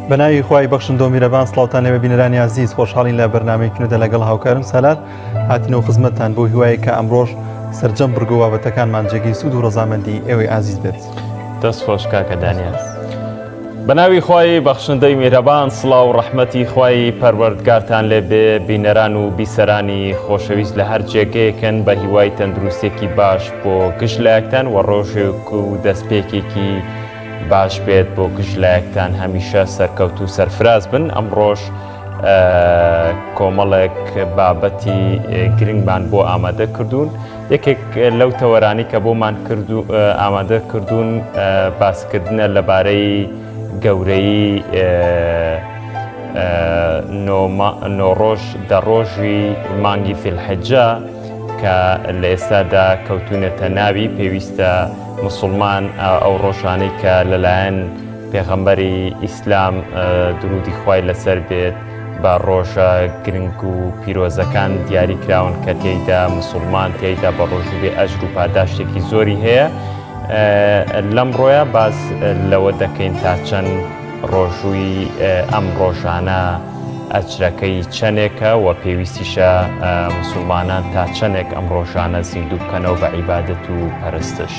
بە ناوی خوای بەخشندە و میرەبان سڵاوتان لێبێ بینەرانی ئازیز، خۆشحاڵین لە بەرنامەی کنودا لەگەڵ هاوکارم سالار هاتینەوە خزمەتتان بۆ هیوایەک کە ئەمڕۆژ سەرجەم بڕگە و بابەتەکانمان جێگەی سوود و ڕەزامەندی ئێوەی ئازیز بێت. دەست خۆش کاکە دانیال. بە ناوی خوای بەخشندەی میهرەبان سڵاو و ڕەحمەتی خوای پەروەردگارتان لێ بێ بینەران و بیسەرانی خۆشەویست لە هەر جێگەیەکن بە هیوای تەندروستێکی باش بۆ گشت لایەکتان و ڕۆژێک و دەستپێکێکی باش بێت بۆ گشت لایەکتان هەمیشە سەرکەوت و سەرفراز بن ئەمڕۆژ کۆمەڵێک بابەتی گرنگمان بۆ ئامادە کردوون یەکێک لەو تەوەرانی کە بۆمان کرد و ئامادە کردوون باسکردنە لەبارەی گەورەی نۆ ڕۆژ دە ڕۆژی مانگی فیلحجە کە لە ئێستادا کەوتونەتە ناوی پێویستە مسلمان ئەو ڕۆژانەی کە لەلایەن پێغەمبەری ئیسلام درودی خوای لەسەر بێت بە ڕۆژە گرنگ و پیرۆزەکان دیاری کراون کە تێیدا مسلمان تێیدا بە ڕۆژوو بێ ئەجر و پاداشتێکی زۆری هەیە لەم ڕۆیە باس لەوە دەکەین تا چەند ڕۆژووی ئەم ڕۆژانە ئەجرەکەی چەندێکە و پێویستیشە مسلمانان تا چەندێک ئەم ڕۆژانە زیندوو بکەنەوە بە عیبادەت و پەرستش.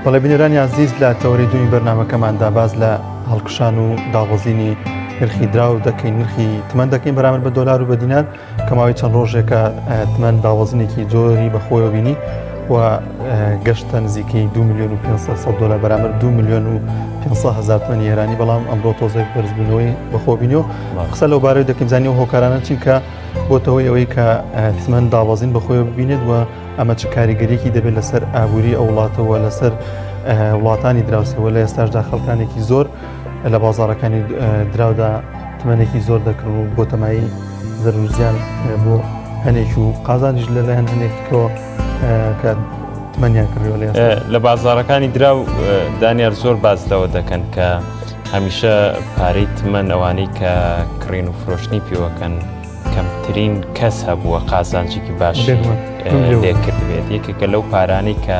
بەڵێ بینەرانی ئازیز لە تەوەری دووی بەرنامەکەماندا باس لە هەڵکشان و دابەزینی نرخی دراو دەکەین نرخی تمەن دەکەین بەرامبەر بە دۆلار و بە دینار کە ماوەی چەند ڕۆژێکە تمەن دابەزینێکی زۆری بەخۆیەوە بینی و گەشتە نزیکەی 2 میلیۆن و 500 دلار بەرامبەر 2 میلیۆن و 500 هزار تمەنی ئێرانی بەڵام ئەمڕۆ تۆزێک بەرزبوونەوەی بەخۆ بینی و قسە لەو بارەی دەکەین زانی و هۆکارانە چین کە بۆتە هۆی ئەوەی کە تمەن دابەزین بەخۆیەوە ببینێت و ئەمە چ کاریگەریەکی دەبێت لەسەر ئابووری ئەو وڵاتەوە لەسەر وڵاتانی دراوسێوە لە ئێستاشدا خەڵکانێکی زۆر لە بازارەکانی دراودا تمەنێکی زۆر دەکڕن و بۆ تەمایی زەرورزیان بۆ هەنێک و قازانیش لەلایەن هەنێکەوە کە تمەنیان کڕیوە لە لە بازارەکانی دراو دانیار زۆر باز لەوە دەکەن کە هەمیشە پارەی تمەن ئەوانەی کە کڕین و فرۆشتنی پێوەکەن کەمترین کەس هەبووە قازانجێکی باشی لێ کردبێت یەکێکە لەو پارانەی کە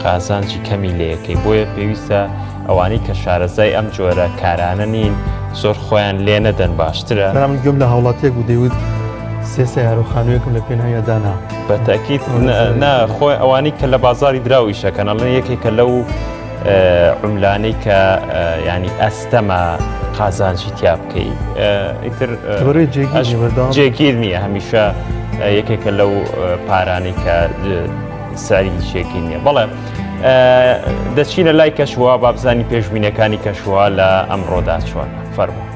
قازانجی کەمی لەکەی بۆیە پێویستە ئەوانەی کە شارەزای ئەم جۆرە کارانە نین زۆر خۆیان لێ نەدەن باشترە. من گوێم لە هاوڵاتیەک بوو دەیوت سێ سەیارە و خانوویەکم لە پێناویا دانا. بە تەئکید نا خۆی ئەوانەی کە لە بازاری دراو ئیشەکەن ئەڵێن یەکێکە لەو عوملانەی کە ینی ئەستەمە قازانجی تیا بکەی ئیتر جێگیر نییە هەمیشە یەکێکە لەو پارانەی کە ساری جێگیر نییە بەڵێ دەچینە لای کەشوە بابزانی پێشبینەکانی کەشوە لە ئەمڕۆدا چۆن فەرموو.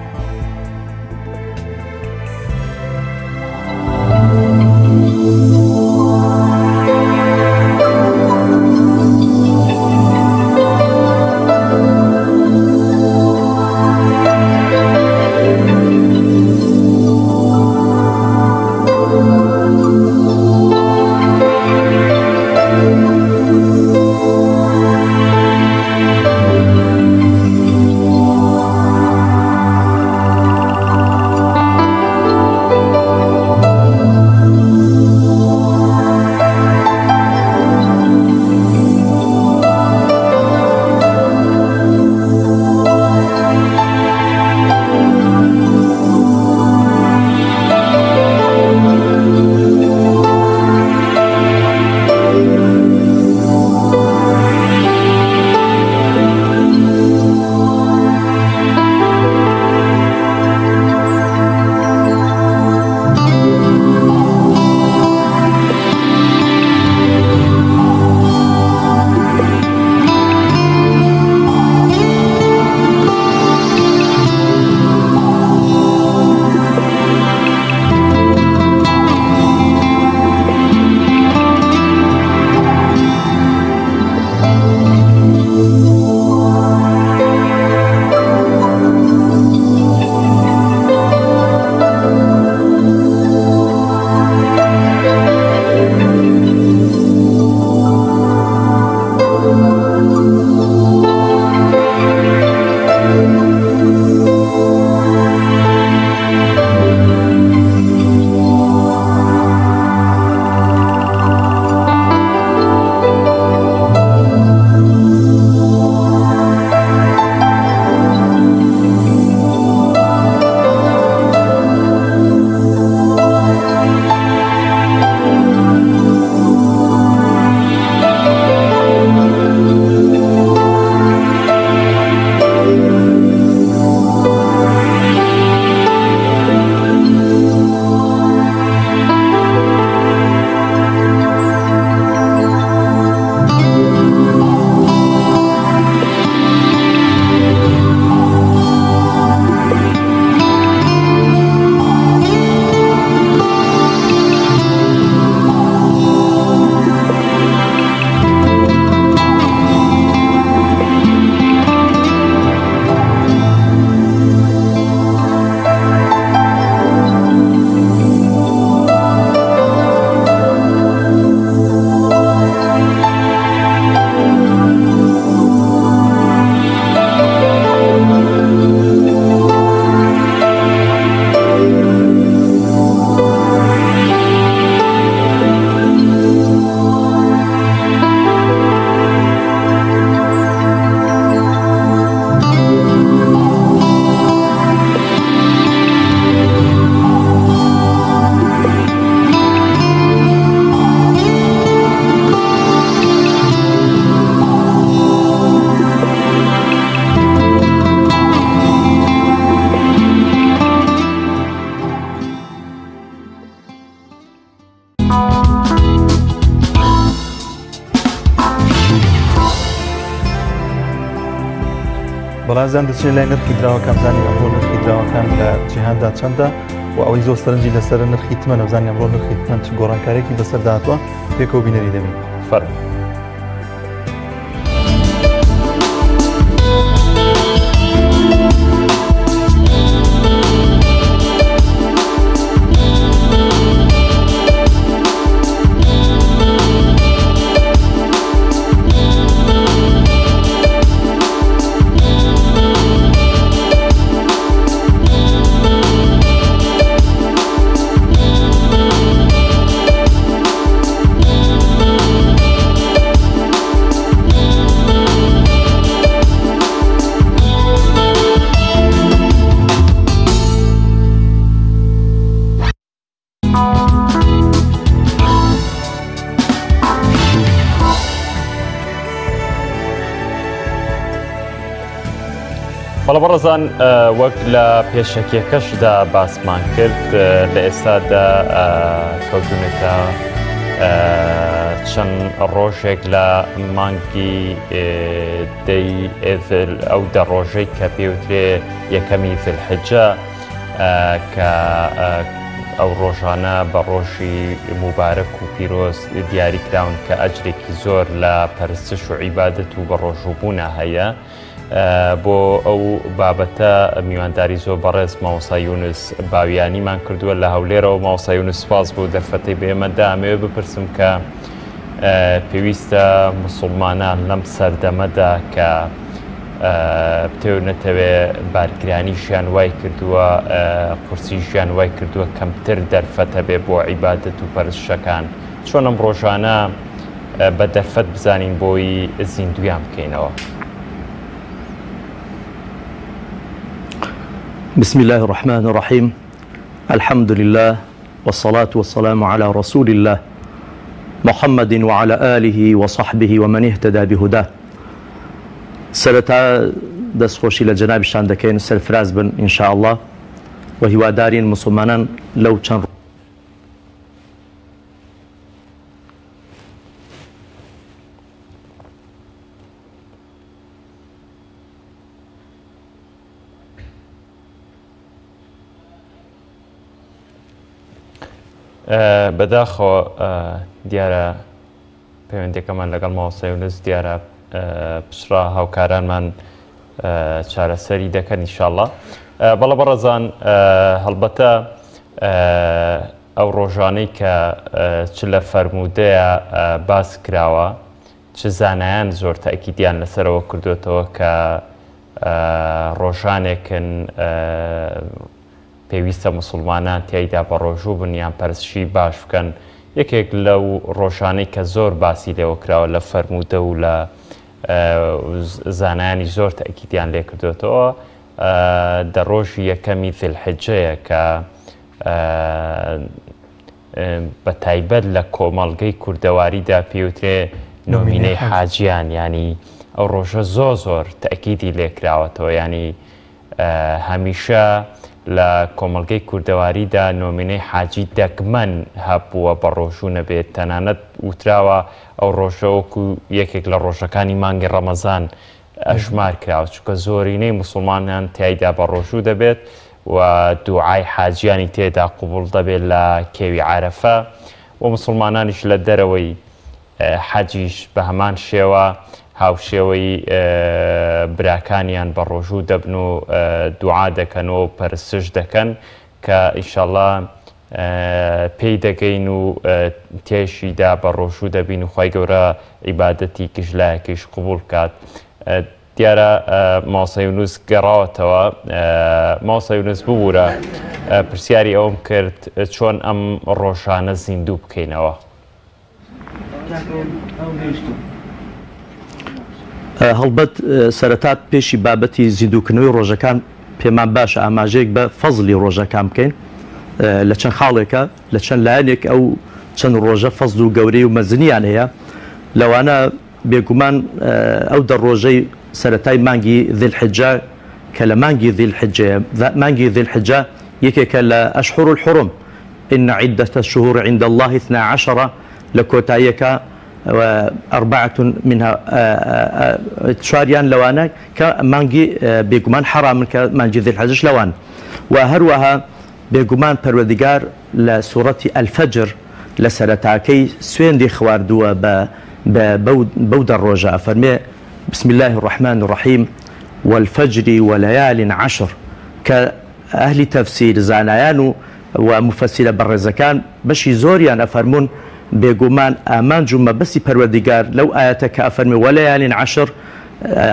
بەڵازان دەچێت لای نرخی دراوەکان بزانین ئەمڕۆ نرخی دراوەکان لە جیهاندا چەندە و ئەوەی زۆر سەرنجی لەسەر نرخی تمەنە بزانین ئەمڕۆ نرخی تمەن چ گۆڕانکارێکی بەسەردا هاتووە پێکەوە بینەری دەبین. فەرموو. بەڵە بەڕێزان وەک لە پێشەکیەکەشدا باسمان کرد لە ئێستادا کەوتونەتە چەند ڕۆژێک لە مانگی دەی ئەو دە ڕۆژەی کە پێوترێ یەکەمی ذلحجە کە ئەو ڕۆژانە بە ڕۆژی موبارەک و پیرۆز دیاری کراون کە ئەجرێکی زۆر لە پەرستش و عیبادەت و بە ڕۆژووبوونە هەیە. بۆ ئەو بابەتە میوانداری زۆر بەڕێز مامۆستا یونس باویانیمان کردووە لە هەولێرەوە. مامۆستا یونس سپاس بۆ دەرفەتەی بە ئێمە دا. ئەمەوێ بپرسم کە پێویستە مسلمانان لەم سەردەمەدا کە بتەوێ نەتەوێ بارگرانی ژیان وای کردووە، قورسی ژیان وای کردووە کەمتر دەرفەتە بێ بۆ عیبادەت و پەرستشەکان، چۆن ئەم ڕۆژانە بە دەرفەت بزانین بۆی زیندویان بکەینەوە؟ بسم الله الرحمن الرحیم الحمد لله والصلاة والسلام على رسول الله محمد وعلى آله وصحبه ومن اهتدى بهداه. سەرەتا دەستخۆشی لە جەنابیشتان دەکەین، سەرفراز بن ان شاء اللە و هیوادارین موسڵمانان لەو چەند. بەداخەوە دیارە پەیوەندیەکەمان لەگەڵ مامۆستا یونس دیارە پچڕا، هاوکارانمان چارەسەری دەکەن ئینشاڵڵا. بەڵێ بەڕێزان، هەڵبەتە ئەو ڕۆژانەی کە چ لە فەرموودەیە باس کراوە، چ زانایان زۆر تەئکیدیان لەسەرەوە کردوێتەوە کە ڕۆژانێکن پێویستە موسڵمانان تیایدا بەڕۆژوو بن یان پەرستشی باش بکەن، یەکێک لەو ڕۆژانەی کە زۆر باسی لێوە کراوە لە فەرموودە و لە زانایانی زۆر تەئکیدیان لێ کردوێتەوە دە ڕۆژی یەکەمی ذیلحجەیە کە بە تایبەت لە کۆمەڵگەی کوردەواریدا پێوترێ نۆمینەی حاجیان، ینی ئەو ڕۆژە زۆر زۆر تەئکیدی لێکراوەتەوە، ینی هەمیشە لە کۆمەڵگەی کوردەواریدا نۆمینەی حاجی دەگمەن هەبووە بە ڕۆژوو نەبێت، تەنانەت وتراوە ئەو ڕۆژە وەکو یەکێک لە ڕۆژەکانی مانگی ڕەمەزان ئەژمار کراوە، چونکە زۆرینەی موسڵمانان تیایدا بە ڕۆژوو دەبێت و دوعای حاجیانی تێدا قبوڵ دەبێت لە کێوی عەرەفە و موسڵمانانیش لە دەرەوەی حەجیش بە هەمان شێوە هاوشێوەی براکانیان بە ڕۆژوو دەبن و دوعا دەکەن و پەرستش دەکەن کە ئیشەڵا پێی دەگەین و تێشیدا بە ڕۆژوو دەبین و خوای گەورە عیبادەتی گشت لایەکیش قبوڵ بکات. دیارە مامۆستا یونس گەڕاوەتەوە. مامۆستا یونس ببوورە پرسیاری ئەوم کرد چۆن ئەم ڕۆژانە زیندوو بکەینەوە؟ هەڵبەت سەرەتا پێشی بابەتی زیندووکردنەوەی ڕۆژەکان پێمان باشە ئاماژەیەک بە فەزلی ڕۆژەکان بکەین لە چەند خاڵێکە لە چەند لایەنێک ئەو چەند ڕۆژە فەزل و گەورەی و مەزنیان هەیە لەوانە بێگومان ئەو دە ڕۆژەی سەرەتای مانگی ذی الحجە کە لە مانگی ذی الحجەیە مانگی ذی الحجە یەکێکە لە اشهر الحرم ان عدة الشهور عند اللە اثنا عشر لە کۆتاییەکە. اربعة منها چواریان لەوانە کە مانگی بێگومان حەرامن کە مانگی ذی الحجەش لەوان. وە هەروەها بێگومان پەروەردگار لە سوڕەتی الفجر لە سەرەتاکەی سوێندی خواردووە بە بەو دە ڕۆژە ئەفەرمێ، بسم اللە الرحمن الرحیم والفجر وليال عشر، کە ئەهلی تەفسیر، زانایان و و موفەسیرە بەڕێزەکان بەشی زۆریان ئەفەرموون بێگومان ئامانج و مەبەستی پەروەردیگار لەو ئایەتە کە ئەفەرموێ وليال عشر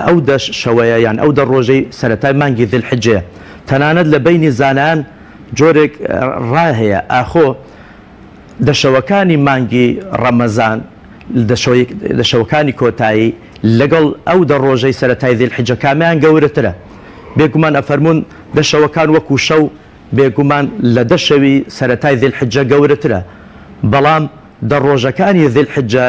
ئەو دە شەوەیە یان ئەو دە ڕۆژەی سەرەتای مانگی ذی الحجەیە. تەنانەت لە بەینی زانایان جۆرێک ڕا هەیە ئاخۆ دە شەوەکانی مانگی ڕەمەزان دە شەوەکانی کۆتایی لەگەڵ ئەو دە ڕۆژەی سەرەتای ذی الحجە کامیان گەورەترە؟ بێگومان ئەفەرموون دە شەوەکان وەکو شەو بێگومان لە دە شەوی سەرەتای ذی الحجە گەورەترە، بەڵام دە ڕۆژەکانی ذی الحجە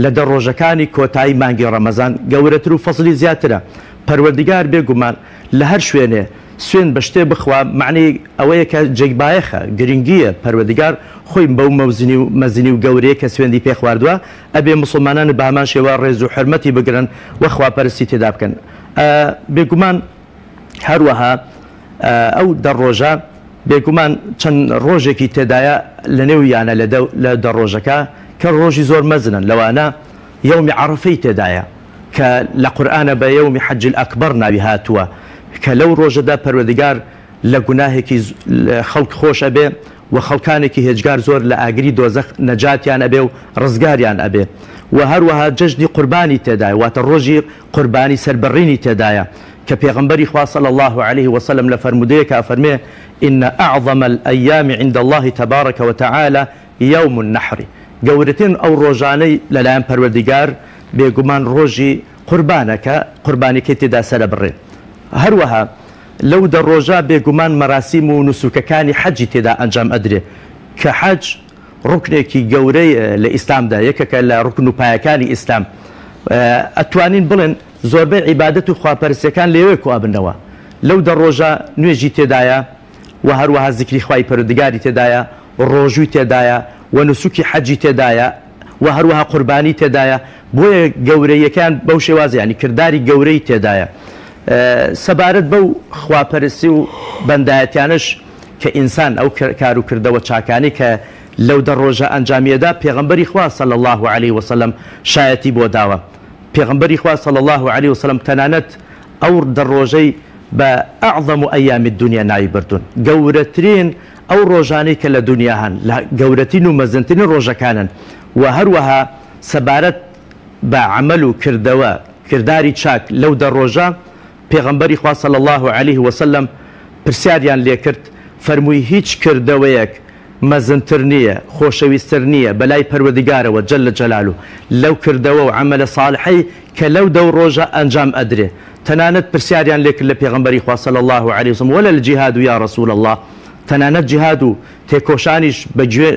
لە دە ڕۆژەکانی کۆتایی مانگی ڕەمەزان گەورەتر و فەزڵی زیاترە، پەروەردگار بێگومان لە هەر شوێنێ سوێند بە شتێ بخوا مەعنی ئەوەیە کە جێی بایەخە، گرنگییە، پەروەردگار خۆی بەو مەوزنی و مەزنی و گەورەیە کە سوێندی پێ خواردوە ئەبێ موسڵمانان بە هەمان شێوە ڕێز و حورمەتی بگرن و خواپەرستی تێدا بکەن. بێگومان هەروەها ئەو دە ڕۆژە بێگومان چەند ڕۆژێکی تێدایە لەنێویانە لە دە ڕۆژەکە کە ڕۆژی زۆر مەزنن لەوانە یەومی عەڕەفەی تێدایە کە لە قورئانە بە یەومی حەج الاکبەر ناوی هاتووە کە لەو ڕۆژەدا پەروەردگار لە گوناهێکی خەڵک خۆش ئەبێ و خەڵکانێکی هێجگار زۆر لە ئاگری دۆزەخ نەجاتیان ئەبێ و ڕزگاریان ئەبێ و هەروەها جەژنی قوربانی تێدایە واتە ڕۆژی قوربانی سەربڕینی تێدایە کە پێغەمبەری خوا صلی اللە علیه وسلم لە فەرموودەیەکا ئەفەرموێ، ان اعظم الایام عند اللە تبارک وتعالی یوم النحر، گەورەترین ئەو ڕۆژانەی لەلایەن پەروەردیگار بێگومان ڕۆژی قوربانە کە قوربانیەکەی تێدا سەرەبڕێ. هەروەها لەو دە ڕۆژە بێگومان مەراسیم و نوسوکەکانی حەجی تێدا ئەنجام ئەدرێ کە حەج ڕوکنێکی گەورەیە لە ئیسلامدا یەکێکە لە ڕوکن و پایەکانی ئیسلام ئەتوانین بڵێن زۆربەی عیبادەت و خواپەرستیەکان لەوێ کۆئەبنەوە لەو دە ڕۆژە نوێژی تێدایە و هەروەها زیکری خوای پەروەردگاری تێدایە ڕۆژووی تێدایە و نوسوکی حەجی تێدایە و هەروەها قوربانی تێدایە بۆیە گەورەییەکەیان بەو شێوازە یانی کرداری گەورەی تێدایە سەبارەت بەو خواپەرستی و بەندایەتیانەش کە ئینسان ئەو کار و کردەوە چاکانەی کە لەو دە ڕۆژە ئەنجامیەدا پێغەمبەری خوا صلی اللە علیه وسلم شایەتی بۆ داوە پێغەمبەری خوا صلی اللە علیه وسلم تەنانەت ئەو دە ڕۆژەی بە اعظم ایام الدنیا ناوی بردوون گەورەترین ئەو ڕۆژانەی کە لە دونیا هەن لە گەورەترین و مەزنترین ڕۆژەکانن و هەروەها سەبارەت بە عەمەل و کردەوە کرداری چاک لەو دە ڕۆژە پێغەمبەری خوا صلی اللە علیه وسلم پرسیاریان لێکرد فەرمووی هیچ کردەوەیەک مەزنتر نییە خۆشەویستر نییە بەلای پەروەردگارەوە جل جلالە لەو کردەوە و عەمەلە صالحەی کە لەو دە ڕۆژە ئەنجام ئەدرێ تەنانەت پرسیاریان لێکرد لە پێغەمبەری خوا صلی اللە علیه وسلم ولا الجهاد یا رسول اللە تەنانەت جیهاد و تێکۆشانیش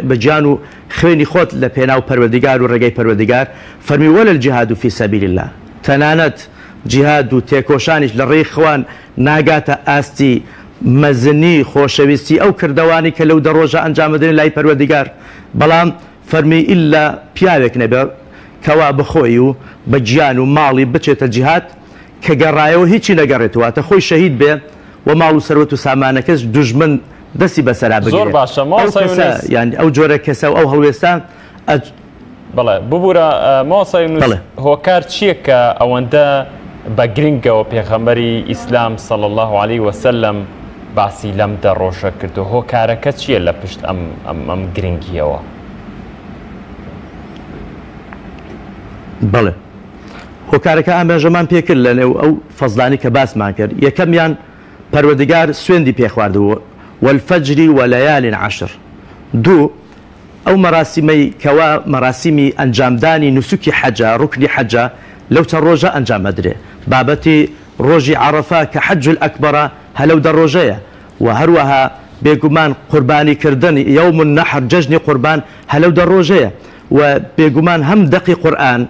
بە گیان و خوێنی خۆت لە پێناو پەروەردگار و ڕێگای پەروەردگار، فەرمووی ولا الجهاد فی سبیل اللە تەنانەت جیهاد و تێکۆشانیش لە ڕێی خوا ناگاتە ئاستی مەزنی خۆشەویستی ئەو کردەوانەی کە لەو دە ڕۆژە ئەنجام ئەدرێن لای پەروەردگار، بەڵام فەرمووی ئیلا پیاوێک نەبێ کەوا بەخۆی و بە گیان و ماڵی بچێتە جیهاد کە گەڕایەوە هیچی نەگەڕێت واتە خۆی شەهید بێ و ماڵ و سەروەت و سامانەکەش دوژمن دەستی بەسەرا زۆر بگرێ باشە ئەو مامۆستا کەسە یونس. یان ئەو جۆرە کەسە و ئەو هەڵوێستە ئەج بەڵێ ببورە مامۆستا یونس بەڵێ. هۆکار چییە کە ئەوەندە بە گرنگەوە پێغەمبەری ئیسلام صلی اللە علیه وسلم باسی لەم دە ڕۆژە کردو هۆکارەکە چییە لە پشت ئەم ئەم ئەم گرنگیەوە؟ بەڵێ هۆکارەکە ئاماژەمان پێکرد لە نێو ئەو فەزلانی کە باسمان کرد یەکەمیان پەروەردگار سوێندی پێخواردوو والفجر وليال عشر دوو ئەو مەراسیمەی کەوا مەراسیمی ئەنجامدانی نوسوکی حەجە ڕوکنی حەجە لەو چەند ڕۆژە ئەنجام ئەدرێ بابەتی ڕۆژی عەڕەفە کە حەج الاکبرە هە لەو دە ڕۆژەیە وە هەروەها بێگومان قوربانی کردن یوم النحر جەژنی قوربان هە لەو دە ڕۆژەیە وە بێگومان هەم دەقی قورئان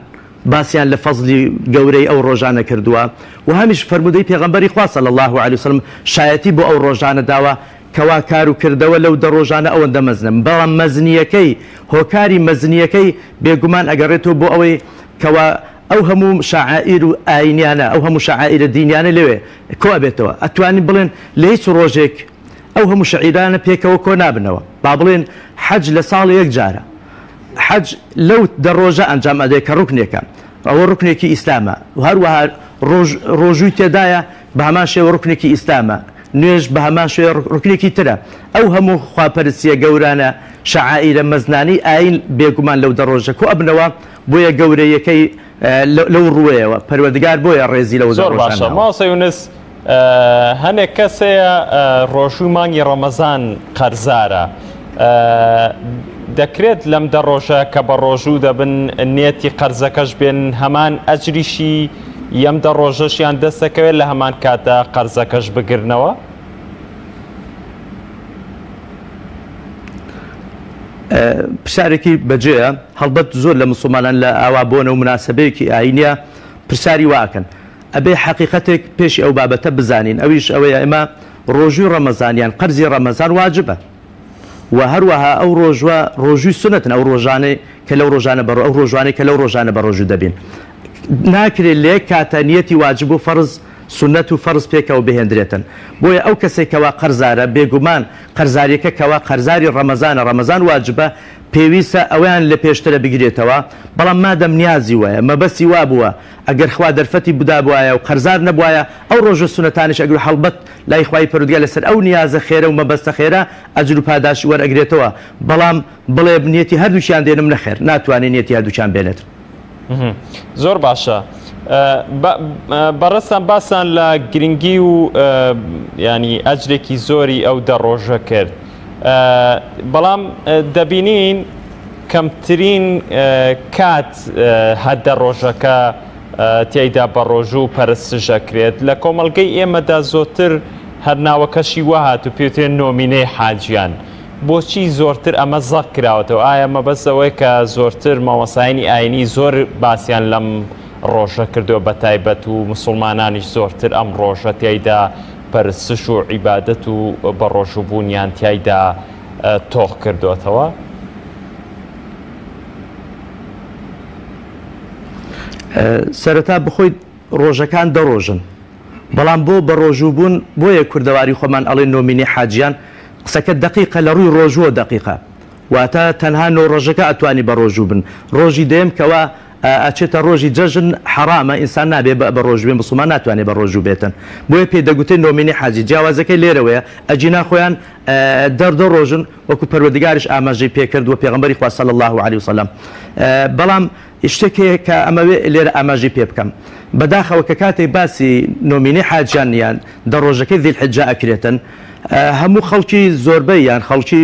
باسیان لە فەزلی گەورەی ئەو ڕۆژانە کردووە و هەمیش فەرموودەی پێغەمبەری خوا صلی اللە علیە وسلم شایەتی بۆ ئەو ڕۆژانە داوە. کەوا کار و کردەوە لەو دە ڕۆژانە ئەوەندە مەزنە، بەڵام مەزنییەکەی، هۆکاری مەزنییەکەی بێگومان ئەگەڕێتەوە بۆ ئەوەی کەوا ئەو هەموو شەعائیر و ئایینیانە، ئەو هەموو شەعائیرە دینیانە لەوێ کۆ ئەبێتەوە. ئەتوانین بڵێن لە هیچ ڕۆژێک ئەو هەموو شەعیرانە پێکەوە کۆ نابنەوە. با بڵێن حەج لە ساڵێ یەک جارە. حەج لەو دە ڕۆژە ئەنجام ئەدرێ کە ڕوکنێکە. ئەوە ڕوکنێکی ئیسلامە و هەروەها ڕۆژ ڕۆژووی تێدایە بە هەمان شێوە ڕوکنێکی ئیسلامە. نوێژ بە هەمان شێوە ڕوکنێکی ترە. ئەو هەموو خواپەرستییە گەورانە، شەعائیرە مەزنانەی ئایین بێگومان لەو دە ڕۆژە کۆ ئەبنەوە، بۆیە گەورەییەکەی لەو ڕووەیەوە پەروەردگار بۆیە ڕێزی لەو دە زۆر ڕۆژە باشە ناوە. مامۆستا یونس هەنێک کەس هەیە ڕۆژووی مانگی ڕەمەزان قەرزارە دەکرێت لەم دە ڕۆژە کە بە ڕۆژوو دەبن نێتی قەرزەکەش بێن هەمان ئەجریشی یەم دە ڕۆژەشیان دەست دەکەوێت لە هەمان کاتدا قەرزەکەش بگرنەوە؟ پرسیارێکی بەجێیە، هەڵبەت زۆر لە موسڵمانان لە ئاوا بۆنە و موناسەبەیەکی ئایینیە پرسیاری وا ئەکەن. ئەبێ حەقیقەتێک پێشی ئەو بابەتە بزانین ئەویش ئەوەیە ئێمە ڕۆژووی ڕەمەزان یان قەرزی ڕەمەزان واجبە و هەروەها ئەو ڕۆژوە ڕۆژووی سوننەتن ئەو ڕۆژانەی کە لەو ڕۆژانە بە ئەو ڕۆژوانەی کە لەو ڕۆژانە بە ڕۆژوو دەبین ناکرێت لە یەک کاتە نیەتی واجب و فەرز سوننەت و فەرز پێکەوە بهێندرێتن بۆیە ئەو کەسێک کەوا قەرزارە بێگومان قەرزاریەکە کەوا قەرزاری ڕەمەزانە ڕەمەزان واجبە پێویستە ئەویان لە پێشترە بگرێتەوە بەڵام مادەم نیازی وایە مەبەستی وابووە ئەگەر خوا دەرفەتی بدابوایە و قەرزار نەبوایە ئەو ڕۆژە سوننەتانیش ئەگرو هەڵبەت لای خوای پەرودگار لەسەر ئەو نیازە خێرە و مەبەستە خێرە ئەجر و پاداشت وەرئەگرێتەوە بەڵام بڵێ نیەتی هەردووکیان دێنم نەخێر ناتوانێ نیەتی هەردووکیان بێنێت. زۆر باشە بەڕێزتان باسان لە گرنگی و ینی ئەجرێکی زۆری ئەو دە ڕۆژە کرد بەڵام دەبینین کەمترین کات هەر دە ڕۆژەکە تیایدا بە ڕۆژوو پەرستش ئەکرێت لە کۆمەڵگەی ئێمەدا زۆتر هەر ناوەکەشی وەهات و پێوترێن نۆمینەی حاجیان بۆچی زۆرتر ئەمە زەق کراوەتەوە ئایا مەبەست ئەوەیە کە زۆرتر مامۆستایانی ئاینی زۆر باسیان لەم ڕۆژە کردووە بە تایبەت و مسوڵمانانیش زۆرتر ئەم ڕۆژە تیایدا پەرستش و عیبادەت و بەڕۆژووبوونیان تیایدا تۆخ کردووەتەوە؟ سەرەتا بخۆی ڕۆژەکان دە ڕۆژن بەڵام بۆ بەڕۆژوو بوون بۆیە کوردەواری خۆمان ئەڵێن نۆمینی حاجیان قسەکە دەقیقە لە ڕووی ڕۆژووە دەقیقە واتە تەنها نۆ ڕۆژەکە ئەتوانی بەڕۆژوو بن ڕۆژی دەیەم کەوا ئەچێتە ڕۆژی جەژن حەڕامە ئینسان نابێ بە ڕۆژوو بێ موسڵمان ناتوانێ بە ڕۆژوو بێتن بۆیە پێی دەگوترێ نۆمینی حاجی جیاوازەکەی لێرەوەیە ئەگینا خۆیان دەر دە ڕۆژن وەکو پەروەردگاریش ئاماژەی پێکرد و پێغەمبەری خوا صلی اللە علیە وسلم بەڵام شتێک هەیە کە ئەمەوێ لێرە ئاماژەی پێ بکەم بەداخەوە کە کاتێک باسی نۆمینەی حاجیان یان دە ڕۆژەکەی ذی الحجە ئەکرێتن هەموو خەڵکی زۆربەی یان خەڵکی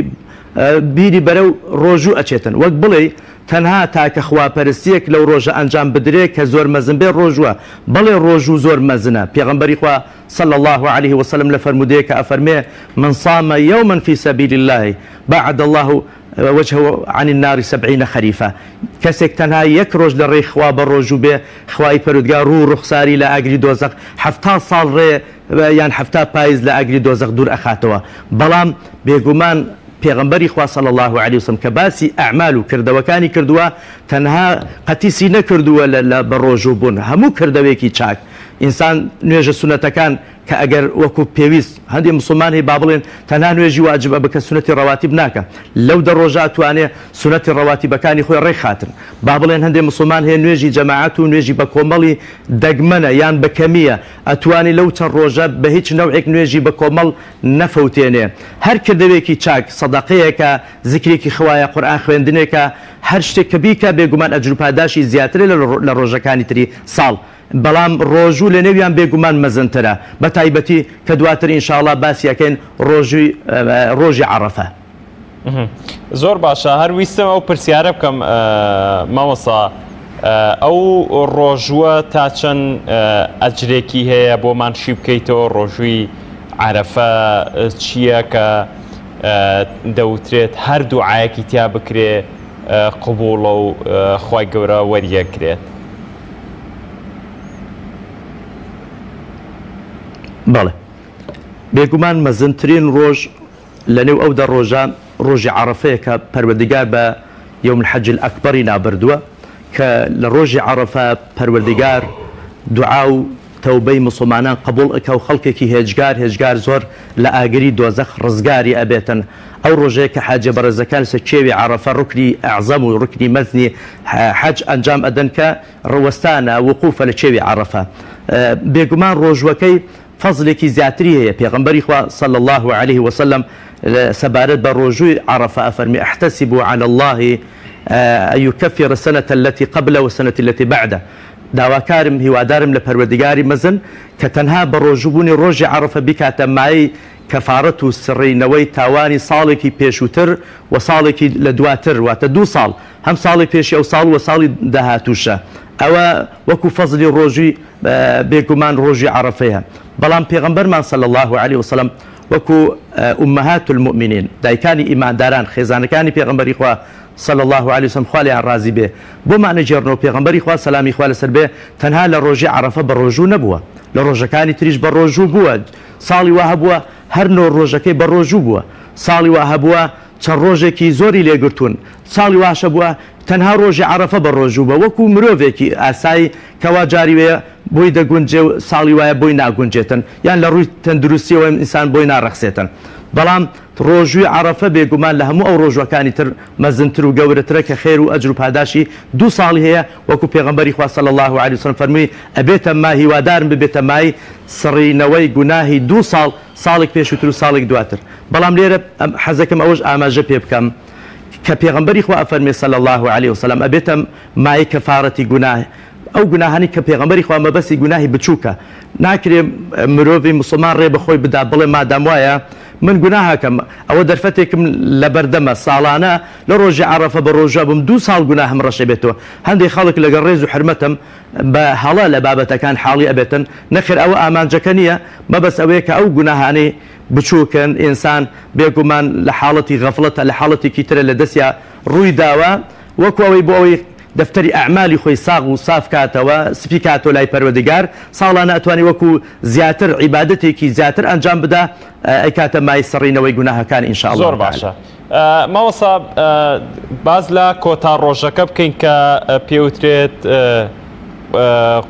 بیری بەرەو ڕۆژوو ئەچێتن وەک بڵێی تەنها تاکە خواپەرستیەک لەو ڕۆژە ئەنجام بدرێ کە زۆر مەزن بێ ڕۆژووە بەڵێ ڕۆژوو زۆر مەزنە پێغەمبەری خوا صلی اللە علیه وسلم لە فەرموودەیەکا ئەفەرموێ، من صام یوما فی سبیل اللە باعد اللە وجهه عن النار سبعین خریفا، کەسێک تەنها یەک ڕۆژ لە ڕێی خوا بەڕۆژوو بێ خوای پەرودگار ڕوو و ڕوخساری لە ئاگری دۆزەخ 70 ساڵ ڕێ یان 70 پایز لە ئاگری دۆزەخ دوور ئەخاتەوە بەڵام بێگومان پێغەمبەری خوا صلی اللە علیه وسلم کە باسی ئەعمال و کردەوەکانی کردووە تەنها قەتیسی نەکردووە لە بەڕۆژوو بوون هەموو کردەوەیەکی چاک ئینسان نوێژە سوننەتەکان کە ئەگەر وەکو پێویست هەندێ موسڵمان هەیە با بڵێن تەنها نوێژی واجب ئەبکە سوننەتی ڕەواتیب ناکە لەو دە ڕۆژە ئەتوانێ سوننەتی ڕەواتیبەکانی خۆی ڕێکخاتن با بڵێن هەندێ موسڵمان هەیە نوێژی جەماعەت و نوێژی بە کۆمەڵی دەگمەنە یان بە کەمییە ئەتوانێ لەو چەند ڕۆژە بە هیچ نەوعێک نوێژی بە کۆمەڵ نەفەوتێنێ هەر کردەوێکی چاک سەدەقەیەکە زیکرێکی خوایە قورئان خوێندنێکە هەر شتێک کە بیکا بێگومان ئەجر و پاداشی زیاترە لە ڕۆژەکانی تری ساڵ بەڵام ڕۆژوو لە نێویان بێگومان مەزنترە بە تایبەتی کە دواتر ان شاء اللە باسی ئەکەین ڕۆژووی ڕۆژی عەڕەفە. زۆر باشە هەر ویستم ئەو پرسیارە بکەم مامۆستا ئەو ڕۆژووە تا چەند ئەجرێکی هەیە بۆمان شی بکەیتەوە ڕۆژووی عەرەفە چییە کە دەوترێت هەر دوعایەکی تیا بکرێ قبوڵە و خوای گەورە وەریەگرێت. بەڵێ بێگومان مەزنترین ڕۆژ. لەنێو ئەو دە ڕۆژە ڕۆژی عەڕەفەیە کە پەروەردگار بە یوم الحج الاکبر ی ناوبردووە کە لە ڕۆژی عەڕەفە پەروەردگار دوعا و تەوبەی موسڵمانان قبوڵ ئەکا و خەڵکێکی هێجگار هێجگار زۆر لە ئاگری دۆزەخ ڕزگاری ئەبێتن. ئەو ڕۆژەیە کە حاجیە بەڕێزەکان لەسەر کێوی عەڕەفە ڕوکنی ئەعزەم و ڕوکنی مەزنی حەج ئەنجام ئەدەن کە ڕوەستانە، وقوفە، لە کێوی عەڕەفە. بێگومان ڕۆژووەکەی فەزلێکی زیاتری هەیە، پێغەمبەری خوا صلی اللە علیه وسلم سەبارەت بە ڕۆژووی عەڕەفە ئەفەرموێ، احتسب علی اللە ان یکفر السنە التی قبلە والسنە التی بعدە، داواکارم، هیوادارم لە پەروەردگاری مەزن کە تەنها بەڕۆژووبوونی ڕۆژی عەڕەفە بیکاتە مایەی کەفارەت و سڕینەوەی تاوانی ساڵێکی پێشووتر و ساڵێکی لە دواتر، واتە دوو ساڵ، هەم ساڵی پێشی ئەو ساڵ و ساڵی داهاتووشە. ئەوە وەکو فەزلی ڕۆژووی بێگومان ڕۆژی عەڕەفەیە. بەڵام پێغەمبەرمان صلی اللە علیە وسلم وەکو امهات المومنین، دایکانی ئیمانداران، خێزانەکانی پێغەمبەری خوا صلی اللە علیە وسلم خوا لێیان ڕازی بێ، بۆمان ئەگێڕنەوە پێغەمبەری خوا سەلامی خوا لەسەر بێ تەنها لە ڕۆژی عەڕەفە بەڕۆژوو نەبووە، لە ڕۆژەکانی تریش بەڕۆژوو بووە، ساڵی وا هەبووە هەر نۆ ڕۆژەکەی بەڕۆژوو بووە، ساڵی وا هەبووە چەند ڕۆژێکی زۆری لێ گرتوون، ساڵی واش هەبووە تەنها ڕۆژی عەڕەفە بەڕۆژوو بووە، وەکوو مرۆڤێکی ئاسایی کەوا جاری وێ بۆی دەگونجێ و ساڵی وایە بۆی ناگونجێتن یان لە ڕووی تەندروستیەوە ئینسان بۆی ناڕەخسێتن، بەڵام ڕۆژووی عەڕەفە بێگومان لە هەموو ئەو ڕۆژووەکانی تر مەزنتر و گەورەترە کە خێر و ئەجر و پاداشی دوو ساڵی هەیە وەکو پێغەمبەری خوا صلی اللە علیە وسلم فەرمووی ئەبێتە ما هیوادارم ببێتە مای سڕینەوەی گوناهی دوو ساڵ ساڵێک پێشووتر و ساڵێک دواتر بەڵام لێرە حەزەکەم ئەوەش ئاماژە پێ بکەم کە پێغەمبەری خوا ئەفەرمێ صلی اللە علیە وسلم ئەبێتە مایەی کەفارەتی گوناه ئەو گوناهانەی کە پێغەمبەری خوا مەبەستی گوناهی بچووکە ناکرێ مرۆڤی موسڵمان ڕێ بە خۆی بدا بڵێ مادام وایە من گوناهەکەم ئەوە دەرفەتێکم لەبەردەمە ساڵانە لە ڕۆژی عەڕەفە بە ڕۆژوە بم دوو ساڵ گوناهم ڕەش ئەبێتەوە هەندێک خەڵک لەگەڵ ڕێز و حورمەتم بە هەڵە لە بابەتەکان حاڵی ئەبێتن نەخێر ئەوە ئامانجەکە نییە مەبەست ئەوەیە کە ئەو گوناهانەی بچووکن ئینسان بێگومان لە حاڵەتی غەفڵەتە لە حاڵەتێکی ترە لە دەستیا ڕووی داوە وەکو ئەوەی بۆ ئەوەی دەفتەری ئەعمالی خۆی ساغ و ساف کاتەوە سپی کاتەوە لای پەروەردگار ساڵانە ئەتوانی وەکو زیاتر عیبادەتێکی زیاتر ئەنجام بدا ئەیکاتە مای سڕینەوەی گوناهەکان ان شاء اللە زۆر تعالی. باشە مامۆستا باس لە کۆتا ڕۆژەکە بکەین کە پێوترێت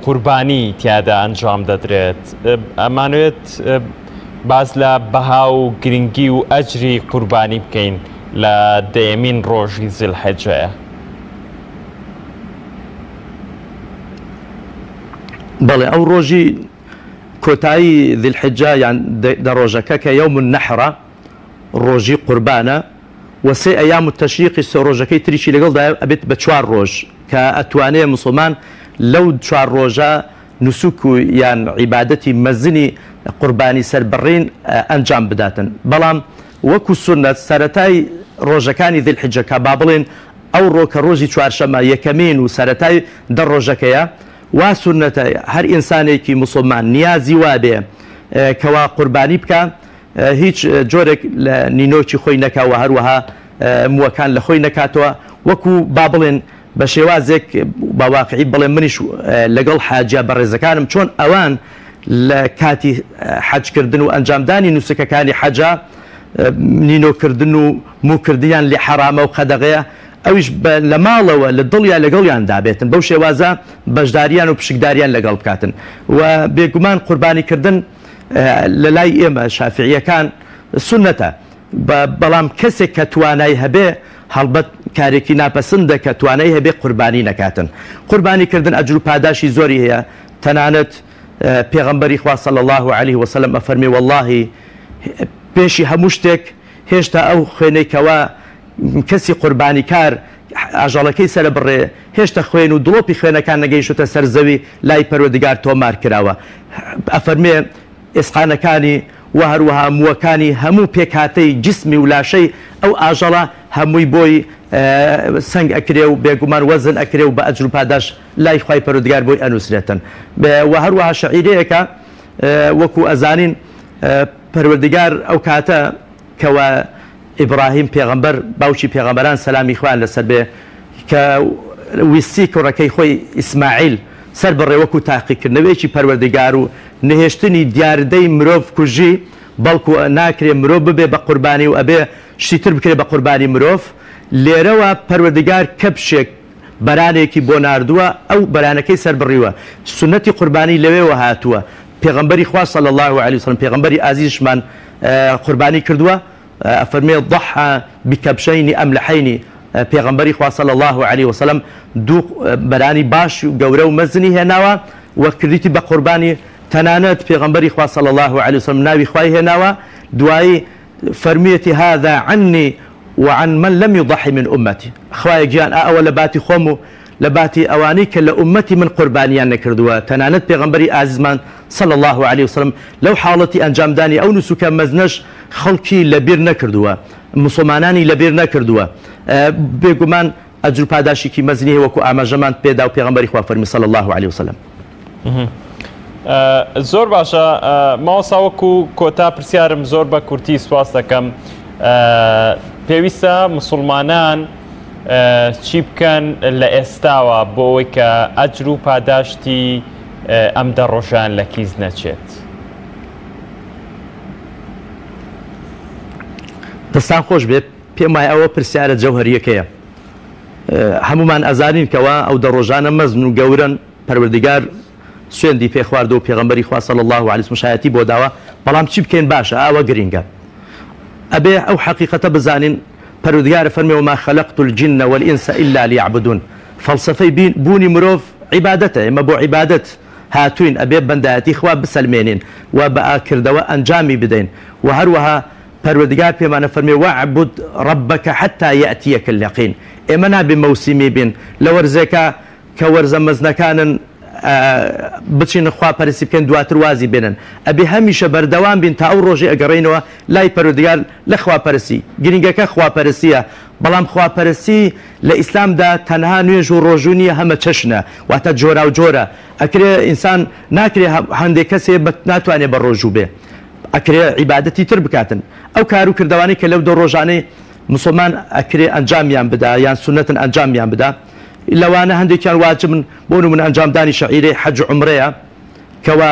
قوربانی تیادا ئەنجام دەدرێت ئەمانوێت باس لە بەها و گرنگی و ئەجری قوربانی بکەین لە دەیەمین ڕۆژی زیلحەجەیە. بەڵێ ئەو ڕۆژی کۆتایی ذی الحجە یان دە ڕۆژەکە کە یوم النحرە ڕۆژی قوربانە و سێ ئەیام التشریقی سێ ڕۆژەکەی تریشی لەگەڵدایە ئەبێت بە چوار ڕۆژ کە ئەتوانێ موسڵمان لەو چوار ڕۆژە نوسوک و یان عیبادەتی مەزنی قوربانی سەربڕین ئەنجام بداتن بەڵام وەکو سوننەت سەرەتای ڕۆژەکانی ذی الحجە کە با بڵێین ئەوڕۆ کە ڕۆژی چوارشەمە یەکەمین و سەرەتای دە ڕۆژەکەیە وا سوننەتە هەر ئینسانێکی موسڵمان نیازی وابێ کەوا قوربانی بکا هیچ جۆرێک لە نینۆکی خۆی نەکا و هەروەها مووەکان لە خۆی نەکاتەوە وەکو با بڵێن بە شێوازێک بە واقعی بڵێم منیش لەگەڵ حاجیە بەڕێزەکانم چۆن ئەوان لە کاتی حەجکردن و ئەنجامدانی نوسکەکانی حەجا نینۆکردن و مووکردنیان لێ حەرامە و قەدەغەیە ئەویش بە لە ماڵەوە لە دڵیا لەگەڵیان دابێتن بەو شێوازە بەشداریان و پشکداریان لەگەڵ بکاتن و بێگومان قوربانی کردن لە لای ئێمە شافعیەکان سوننەتە بەڵام کەسێک کە توانای هەبێ هەڵبەت کارێکی ناپەسندە کە توانای هەبێ قوربانی نەکاتن قوربانی کردن ئەجر و پاداشی زۆری هەیە تەنانەت پێغەمبەری خوا صلی اللە علیه وسلم ئەفەرمێ وەڵاهی پێشی هەموو شتێک هێشتا ئەو خوێنەی کەوا کەسی قوربانیکار ئاژەڵەکەی سەرەبڕێ هێشتا خوێن و دڵۆپی خوێنەکان نەگەیشتۆتە سەر زەوی لای پەروەردگار تۆمار کراوە ئەفەرمێ ئێسقانەکانی و هەروەها مووەکانی هەموو پێکهاتەی جیسمی و لاشەی ئەو ئاژەڵە هەمووی بۆی سەنگ ئەکرێ و بێگومان وەزن ئەکرێ و بە ئەجر و پاداش لای خوای پەروەردگار بۆی ئەنووسرێتن و هەروەها شەعیرەیەکە وەکو ئەزانین پەروەردگار ئەو کاتە کەوا ئیبڕاهیم پێغەمبەر باوکی پێغەمبەران سەلامی خوایان لەسەر بێ کە ویستی کوڕەکەی خۆی ئیسماعیل سەر بڕێ وەکو تاقیکردنەوەیەکی پەروەردگار و نەهێشتنی دیاردەی مرۆڤ کوژی. بەڵکو ناکرێ مرۆڤ ببێ بە قوربانی و ئەبێ شتی تر بکرێ بە قوربانی مرۆڤ. لێرەوە پەروەردگار کەپشێک بەرانێکی بۆ ناردووە، ئەو بەرانەکەی سەربڕیوە، سوننەتی قوربانی لەوێوە هاتووە، پێغەمبەری خوا صلی اللە علیە وسلم پێغەمبەری ئازیزشمان قوربانی کردووە، ئەفەرموێ ضحى بکبشین املحین، پێغەمبەری خوا صلی اللە علیە وسلم دوو بەرانی باش و گەورە و مەزنی هێناوە و کردیتی بە قوربانی، تەنانەت پێغەمبەری خوا صلی اللە علیە وسلم ناوی خوای هێناوە، دوایی فەرموویەتی هذا عنی وعن من لم یضحی من امتی، خوایە گیان ئا ئەوە لە باتی خۆم و لە باتی ئەوانەی کە لە ئوممەتی من قوربانیان نەکردووە، تەنانەت پێغەمبەری ئازیزمان صلی اللە علیە وسلم لەو حاڵەتی ئەنجامدانی ئەو نوسوکە مەزنەش خەڵکی لەبیر نەکردووە، موسڵمانانی لەبیر نەکردووە، بێگومان ئەجر و پاداشتێکی مەزنی هەیە وەکو ئاماژەمان پێدا و پێغەمبەری خوا فەرمی صلی اللە علیە وسلم. زۆر باشە مامۆستا وەکو کۆتا پرسیارم زۆر بە کورتی سواس دەکەم پێویستە مسلمانان چی بکەن لە ئێستاوە بۆ ئەوەی کە ئەجر و پاداشتی ئەم دە ڕۆژان لە کیس نەچێت؟ دەستان خۆش بێت پێم وایە ئەوە پرسیارە جەوهەریەکەیە هەمومان ئەزانین کەوا ئەو دە ڕۆژانە مەزن و گەورەن پەروەردگار سوێندی پێ خواردووە و پێغەمبەری خوا صلی اللە علیە وسلم شایەتی بۆ داوە، بەڵام چی بکەین باشە ئەوە گرینگە ئەبێ ئەو حەقیقەتە بزانین پەروەردگار فەرمی وما خلقت الجن والانس الا لیعبدون فەڵسەفەی بین بوونی مرۆڤ عیبادەتە ئێمە بۆ عیبادەت هاتووین ئەبێ بەندایەتی خوا بسەلمێنین و بە کردەوە ئەنجامی بدەین و هەروەها پەروەردگار پێمان ئەفەرمێ واعبد ربک حتی یأتیک الیقین ئێمە نابێ مەوسیمی بین لە وەرزێکا کە وەرزە مەزنەکانن بچین خوا پەرستی بکەین دواتر وازی بێنن ئەبێ هەمیشە بەردەوام بین تا ئەو ڕۆژەی ئەگەڕێینەوە لای پەروەردگار لە خوا پەرستی گرینگەکە خوا پەرستیە بەڵام خوا پەرستی لە ئیسلامدا تەنها نوێژ و ڕۆژوو نییە هەمە چەشنە واتە جۆراو جۆرە ئەکرێ ئینسان ناکرێ هەندێک کەس هەیە ناتوانێ بە ڕۆژوو بێ ئەکرێ عیبادەتی تر بکاتن ئەو کار و کردەوانەی کە لەو دە ڕۆژانەی مسوڵمان ئەکرێ ئەنجامیان بدا یان سوننەتن ئەنجامیان بدا لەوانە هەندێکیان واجبن، بۆ نمونە ئەنجامدانی شەعیرەی حەج و عومرەیە کەوا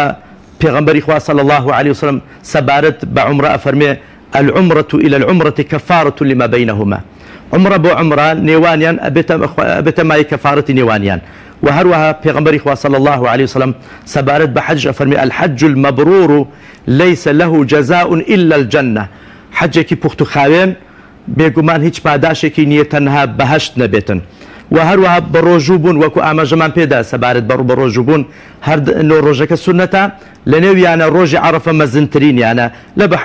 پێغەمبەری خوا صلی اللە علیە وسلم سەبارەت بە عومرە ئەفەرموێ، العمرە الی العمرە کفارە لما بینهما، عومرە بۆ عومرە نێوانیان ئەبێتە مایەی کەفارەتی نێوانیان، وە هەروەها پێغەمبەری خوا صلی اللە علیە وسلم سەبارەت بە حەجیش ئەفەرموێ، الحج المبرور لیس له جزاء الا الجنە، حەجێکی پوخت و خاوێن بێگومان هیچ پاداشێکی نییە تەنها بەهەشت نەبێتن. وە هەروەها بەڕۆژوو بوون وەکو ئاماژەمان پێدا سەبارەت بە بەڕۆژوو بوون هەر نۆ ڕۆژەکە سوننەتە لەنێویانە ڕۆژی عەڕەفە مەزنترینیانە لە بە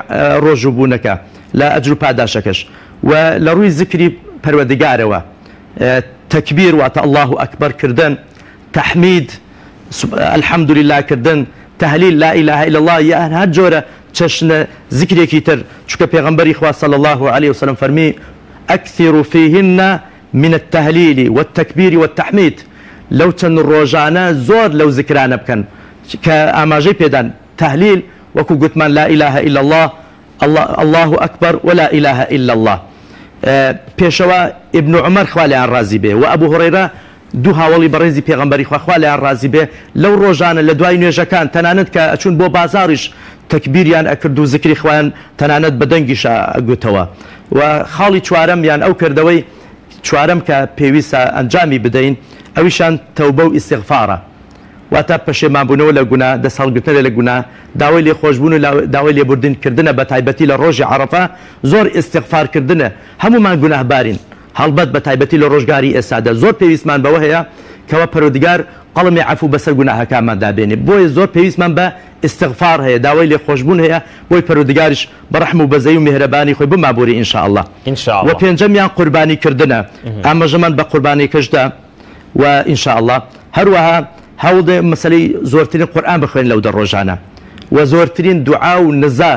ڕۆژوو بوونەکە لە ئەجر و پاداشەکەش وە لە ڕووی زکری پەروەردگارەوە تەکبیر واتە اللە اکبر کردن تحمید الحمدللە کردن، تهلیل لا الە الا اللە یان هەر جۆرە چەشنە زیکرێکی تر، چونکە پێغەمبەری خوا صلی اللە علیە وسلم فەرمی، اکثروا فیهن من التهلیل والتکبیر والتحمید، لەو چەند ڕۆژانە زۆر لەو زیکرانە بکەن کە ئاماژەی پێدان، تهلیل وەکو گوتمان لا الە الا اللە، اللە اکبر ولا الە الا اللە. پێشەوا ابن عمر خوا لێیان ڕازی بێ و ابو هریرە دوو هاوەڵی بەڕێزی پێغەمبەری خوا، خوا لێیان ڕازی بێ، لەو ڕۆژانە لە دوای نوێژەکان تەنانەت کە ئەچوون بۆ بازاڕیش تەکبیریان ئەکرد و زکری خوایان تەنانەت بە دەنگیش ئەگوتەوە. و خاڵی چوارەم یان ئەو کردەوەی چوارەم کە پێویستە ئەنجامی بدەین ئەویشان تەوبە و ئیستیغفارە. واتە پەشێمانبوونەوە لە گوناه، دەست هەڵگرتنە لە گوناه، داوای لێخۆشبوون و داوای لێبوردن کردنە بە تایبەتی لە ڕۆژی عەڕەفە زۆر ئیستیغفار کردنە، هەموومان گوناهبارین هەڵبەت بە تایبەتی لە ڕۆژگاری ئێستادا زۆر پێویستمان بەوە هەیە کەوا پەروەردگار قەڵەمی عەفو بەسەر گوناهەکانماندا بێنێ بۆیە زۆر پێویستمان بە ئیستیغفار هەیە داوای لێخۆشبوون هەیە بۆی پەروەردگاریش بە ڕەحم و بەزەیی و میهرەبانی خۆی بمانبوری ان شاء اللە ان شاء وە اللە. پێنجەمیان قوربانی کردنە ئاماژەمان بە قوربانیەکەش دا و ان شاء اللە هەروەها هەوڵدە مەسەلەی زۆرترین قورئان بخوێن لەو دە ڕۆژانە وە زۆرترین دوعا و نزا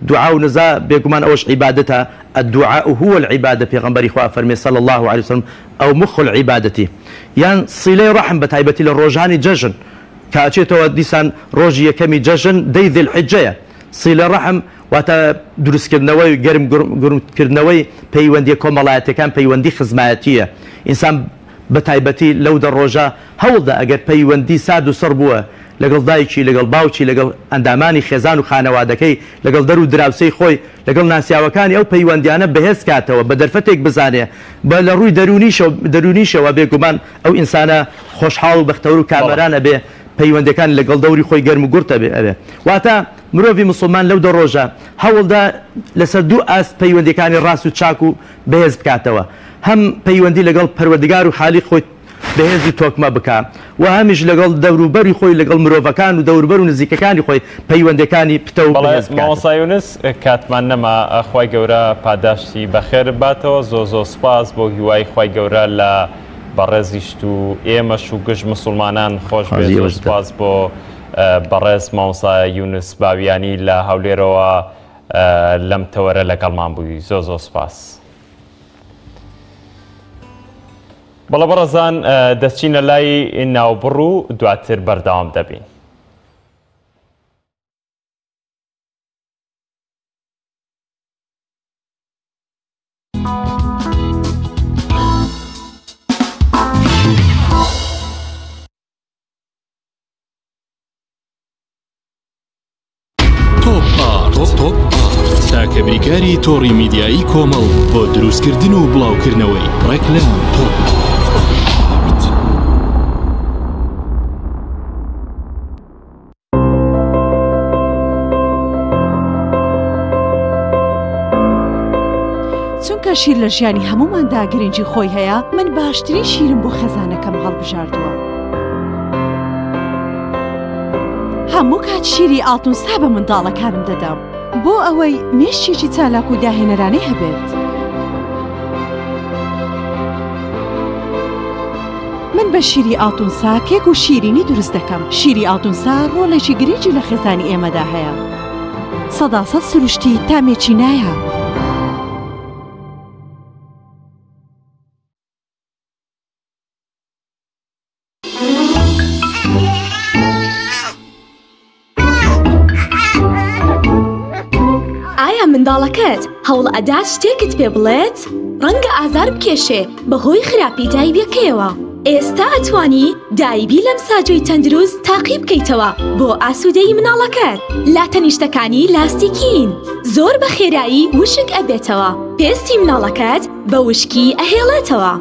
دوعا و نزا بێگومان ئەوەش عیبادەتە، الدعاء هو العبادە پێغەمبەری خوا ئەفەرموێ صلی اللە علیە وسلم او مخ العبادە یان صیلەی ڕەحم بەتایبەتی لە ڕۆژانی جەژن کە ئەچێتەوە دیسان ڕۆژی یەکەمی جەژن دەی ذی الحجەیە صیلە ڕەحم واتە دروستکردنەوەی گەرم گرمکردنەوەی پەیوەندیە کۆمەڵایەتیەکان پەیوەندی خزمایەتیە ئینسان بەتایبەتی لەو دە ڕۆژە هەوڵدە ئەگەر پەیوەندی سارد و سڕ بووە. لەگەڵ دایکی، لەگەڵ باوکی، لەگەڵ ئەندامانی خێزان و خانەوادەکەی، لەگەڵ دەر و دراوسێی خۆی، لەگەڵ ناسیاوەکانی ئەو پەیوەندیانە بەهێز کاتەوە، بە دەرفەتێک بزانێ، بە لە ڕووی دەروونیشەوە دەروونیشەوە بێگومان ئەو ئینسانە خۆشحاڵ و بەختەوەر و کامەران ئەبێ، پەیوەندیەکانی لەگەڵ دەوری خۆی گەرم و گوڕ ئەبێ ئەبێ. واتە مرۆڤی موسڵمان لەو دە ڕۆژە هەوڵدا لەسەر دوو ئاست پەیوەندیەکانی ڕاست و چاک و بەهێز بکاتەوە، هەم پەیوەندی لەگەڵ پەروەردگار و خالیق خۆی بەهێز و تۆکمە بکا و هەمیش لەگەڵ دەوروبەری خۆی لەگەڵ مرۆڤەکان و دەوروبەر و نزیکەکانی خۆی پەیوەندەکانی پتەو و بەڵێ بەهێز بکاتەوە. مامۆستا یونس کاتمان نەما خوای گەورە پاداشتی بەخێرت باتەوە زۆر زۆر سوپاس بۆ هیوای خوای گەورە لە بەڕێزیشت و ئێمەش و گشت موسڵمانان خۆش بێت قازی زۆر ئێوەش دەکەم. سوپاس بۆ بەڕێز مامۆستا یونس باویانی لە هەولێرەوە لەم تەوەرە لەگەڵمان بووی زۆر زۆر سوپاس. بەڵێ بەڕێزان دەچینە لای ناوبڕ و دواتر بەردەوام دەبین. تۆپ ئارت تۆپ ئارت تاکە بریکاری تۆڕی میدیایی کۆمەڵ بۆ دروستکردن و بڵاوکردنەوەی ڕێکلام تۆپ ئارت. چونکە شیر لە ژیانی هەمووماندا گرنگی خۆی هەیە، من باشترین شیرم بۆ خێزانەکەم هەڵبژاردووە. هەموو کات شیری ئاڵتونسا بە منداڵەکانم دەدەم بۆ ئەوەی مێشکێکی چالاک و داهێنەرانەی هەبێت. من بە شیری ئاڵتونسا کێک و شیرینی دروست دەکەم. شیری ئاڵتونسا ڕۆڵێکی گرنگی لە خێزانی ئێمەدا هەیە. سەداسەد سروشتی تامێکی نایاب. ئایا منداڵەکەت هەوڵ ئەدات شتێکت پێ بڵێت؟ ڕەنگە ئازار بکێشێ بەهۆی خراپی دایبیەکەیەوە. ئێستا ئەتوانی دایبی لەم ساجۆی تەندروست تاقی بکەیتەوە بۆ ئاسوودەیی مناڵەکەت. لاتەنیشتەکانی لاستیکین زۆر بە خێرایی وشک ئەبێتەوە. پێستی مناڵەکەت بە وشکی ئەهێڵێتەوە.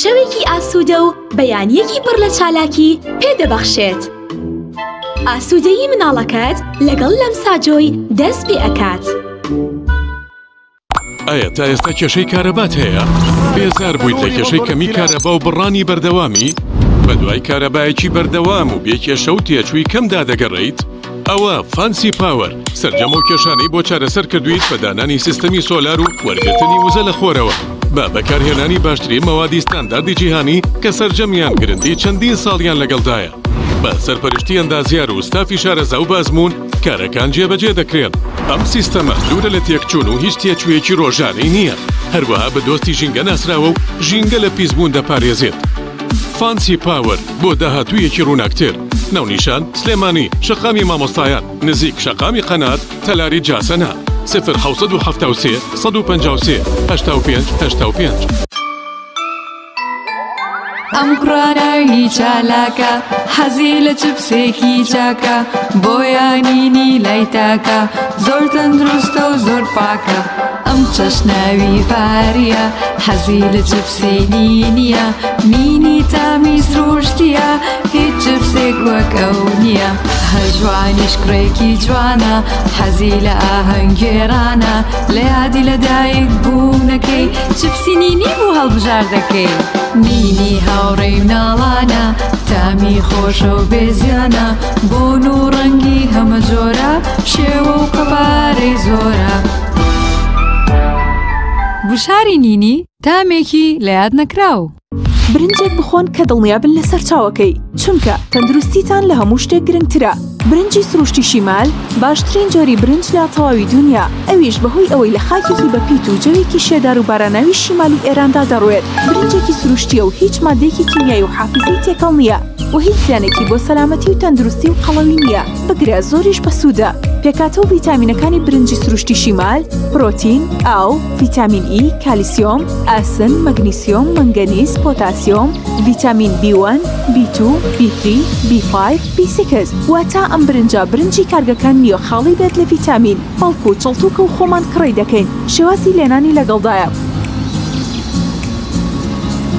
شەوێکی ئاسوودە و بەیانییەکی پڕ لە چالاکی پێ دەبەخشێت. ئاسوودەیی مناڵەکەت لەگەڵ لەمساجۆی دەست پێ ئەکات. ئایا تا ئێستا کێشەی کارەبات هەیە؟ بێزار بوویت لە کێشەی کەمی کارەبا و بڕانی بەردەوامی؟ بەدوای کارەبایەکی بەردەوام و بێ کێشە و تێچووی کەمدا دەگەڕێیت؟ ئەوە فانسی پاوەر سەرجەم ئەو کێشانەی بۆ چارەسەر کردوویت بە دانانی سیستەمی سۆلار و وەرگرتنی وزە لە خۆرەوە بە بەکارهێنانی باشترین مەوادی ستانداردی جیهانی کە سەرجەمیان گرنتی چەندین ساڵیان لەگەڵدایە بە سەرپەرشتی ئەندازیار و ستافی شارەزا و بەئەزموون کارەکان جێبەجێ دەکرێن. ئەم سیستەمە دوورە لە تێکچوون و هیچ تێچوویەکی ڕۆژانەی نییە، هەروەها بە دۆستی ژینگە ناسراوە و ژینگە لە پیسبوون دەپارێزێت. فانسی پاوەر بۆ داهاتوویەکی ڕووناکتر. ناونیشان، سلێمانی، شەقامی مامۆستایان، نزیک شەقامی قەنات، تەلاری جاسەنە. 0773 153 85 85. ئەم کوڕە ناوی چالاکە حەزی لە چپسێکی چاکە بۆیانینی لای تاکە زۆر تەندروستە و زۆر پاکە ئەم چەشناوی فاریە حەزی لە چپسی نییە مینی تامی سروشتیە هیچ چپسێک وەک ئەو نییە هەژوانیش کوڕێکی جوانە حەزی لە ئاهەنگگێڕانە لە یادی لەدایک بوونەکەی چپسی نینی بوو هەڵبژاردەکەی. نینی هاوڕێی مناڵانە تامی خۆشە و بێزیانە بۆن و ڕەنگی هەمە جۆرە شێوە و قەبارەی زۆرە. گوشاری نینی تامێکی لە یاد نەکراو. برنجێک بخۆن کە دڵنیابن لە سەرچاوەکەی، چونکە تەندروستیتان لە هەموو شتێک گرنگترە. برنجی سروشتی شیمال باشترین جۆری برنج لە تەواوی دونیا، ئەویش بەهۆی ئەوەی لە خاکێکی بەپیت و جەوێکی شێدار و باراناوی شیمالی ئێراندا دەڕوێت، برنجێکی سروشتییە و هیچ ماددەیەکی کیمیایی و حافیزەی تێکەڵ نییە و هیچ زیانێکی بۆ سەلامەتی و تەندروستی و قەڵەوی نییە، بگرە زۆریش بەسوودە. پێکهاتە و ڤیتامینەکانی برنجی سروشتی شیمال، پرۆتین، ئاو، ڤیتامین ئی، کالیسیۆم، ئاسن، مەگنیسیۆم، مەنگەنیز، پۆتاسیۆم، ڤیتامین بی وەن، بی تو، بی ثری، بی فایڤ، بی سیکس، واتە ئەم برنجە برنجی کارگەکان نییە خاڵی بێت لە ڤیتامین، بەڵکو چڵتوکە و خۆمان کڕی دەکەین، شێوازی لێنانی لەگەڵدایە.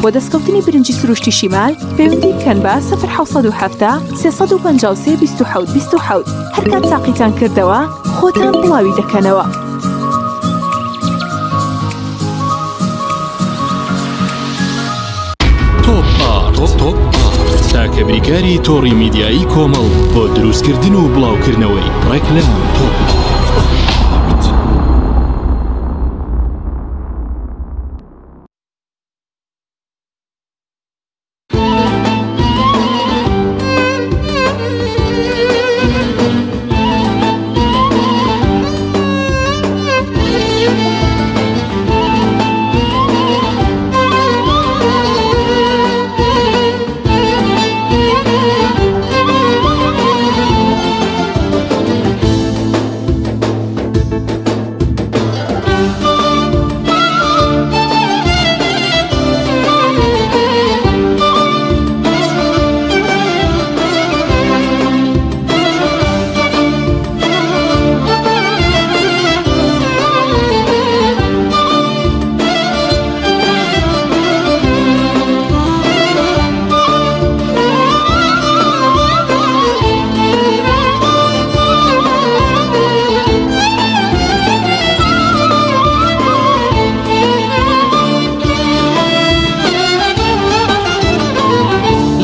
بۆ دەستکەوتنی برنجی سروشتی شیمال پەیوەندی بکەن بە 0770 353 27 27 هەرکات تاقیتان کردەوە خۆتان بڵاوی دەکەنەوە. تۆپ ئارت تۆپ ئارت تاکە بریکاری تۆڕی میدیایی کۆمەڵ بۆ دروستکردن و بڵاوکردنەوەی ڕێکلام تۆپ ئارت.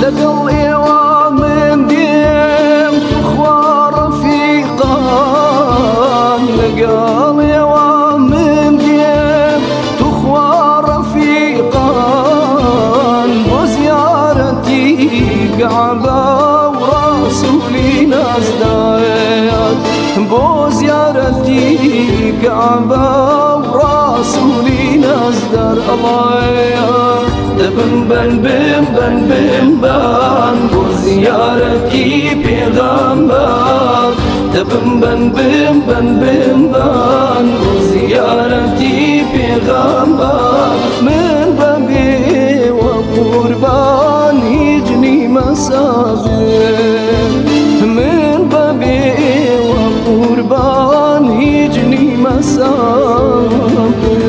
لەگەڵ ئێوە من دێم توخوا ڕەفیقان لەگەڵ ئێوە من دێم توخوا ڕەفیقان بۆ زیارەتی کەعبە و ڕەسوولی نازدار بۆ زیارەتی کەعبە و ڕەسوولی نازدار ئەڵێ دەبم بن بم بن بم بان بۆ زیارەتی پێغەمبەر دەبم بن بم بن بم بان بۆ زیارەتی پێغەمبەر من بەبێوە قوربان هیچ نیمە سازێ من بەبێوە قوربان هیچ نیمە سازێ.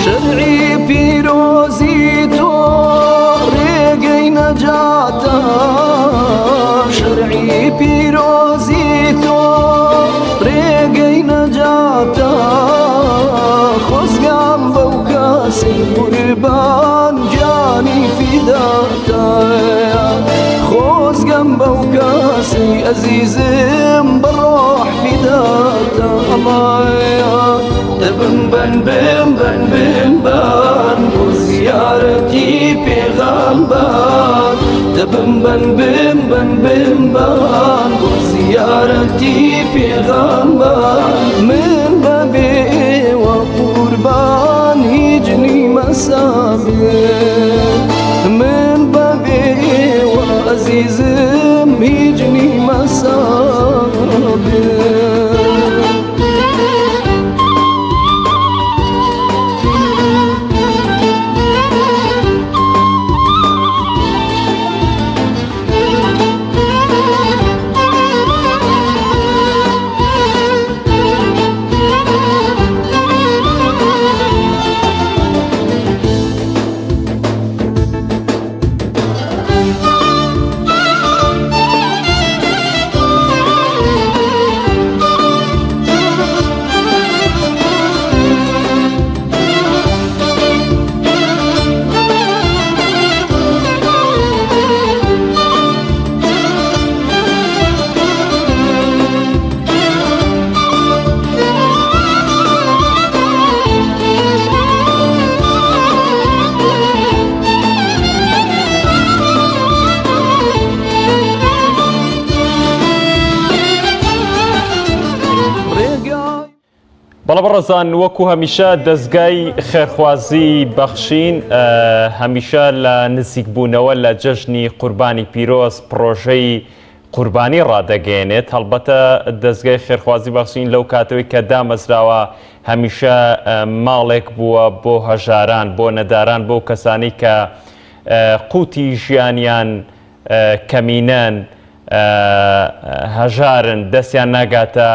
شەرعی پیرۆزی تۆ ڕێگەی نەجاتە شەرعی پیرۆزی تۆ ڕێگەی نەجاتە خۆزگام بەو کەسەی قوربان گیانی فیداتە خۆزگەم بەو کەسەی ئەزیزم بەڕۆح فیداتە ئەڵێ دەبم بن بم بن بم بان بۆ زیارەتی پێغەمبەر دەبم بن بم بن بم بان بۆ زیارەتی پێغەمبەر من بەبێ ئێوە قوربان هیچ نیمە سابێ من بەبێ ئێوە ئەزیزم هیچ نیمە سابێ. بەڵێ بەڕێزان وەکو هەمیشە دەزگای خێرخوازی بەخشین هەمیشە لە نزیکبوونەوە لە جەژنی قوربانی پیرۆز پڕۆژەی قوربانی ڕادەگەیەنێت هەڵبەتە دەزگای خێرخوازی بەخشین لەو کاتەوەی کە دامەزراوە هەمیشە ماڵێک بووە بۆ هەژاران بۆ نەداران بۆ کەسانی کە قوتی ژیانیان کەمینەن، هەژارن، دەستیان ناگاتە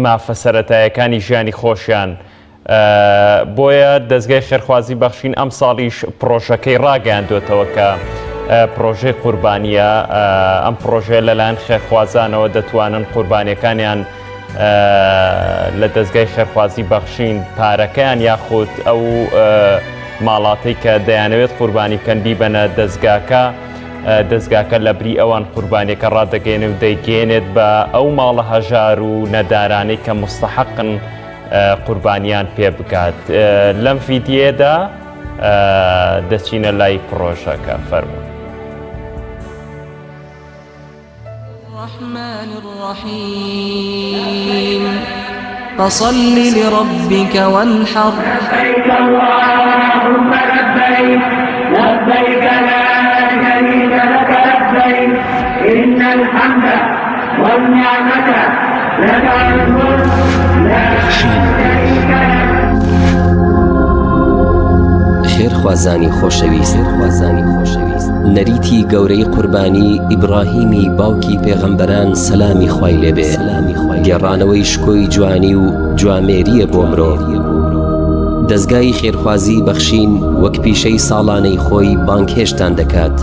مافە سەرەتایەکانی ژیانی خۆشیان. بۆیە دەزگای خێرخوازی بەخشین ئەمساڵیش پڕۆژەکەی ڕاگەیاندۆتەوە کە پڕۆژەی قوربانیە، ئەم پڕۆژەیە لەلایەن خێرخوازانەوە دەتوانن قوربانیەکانیان لە دەزگای خێرخوازی بەخشین پارەکەیان یاخود ئەو ماڵاتەی کە دەیانەوێت قوربانی بکەن بیبەنە دەزگاکە. دەزگاکە لەبری ئەوان قوربانیەکە ڕادەگەیەنێ و دەیگەیەنێت بە ئەو ماڵە هەژار و نەدارانەی کە مستەحەقن قوربانیان پێ بگات. لەم ڤیدیۆیەدا دەچینە لای پڕۆژەکە فەرموون. الرحمن الرحیم فصل لربک وانحر. لبیک اللهم لبیک لبیک لا شریک لک لبیک ان الحمد والنعمة لک والملک لا شریک لک. خێرخوازانی خۆشەویست نەریتی گەورەی قوربانی ئیبڕاهیمی باوکی پێغەمبەران سەلامی خوای لێ بێ گێڕانەوەی شکۆی جوانی و جوامێرییە بۆ مرۆڤ. دەزگای خێرخوازی بەخشین وەک پیشەی ساڵانەی خۆی بانگهێشتان دەکات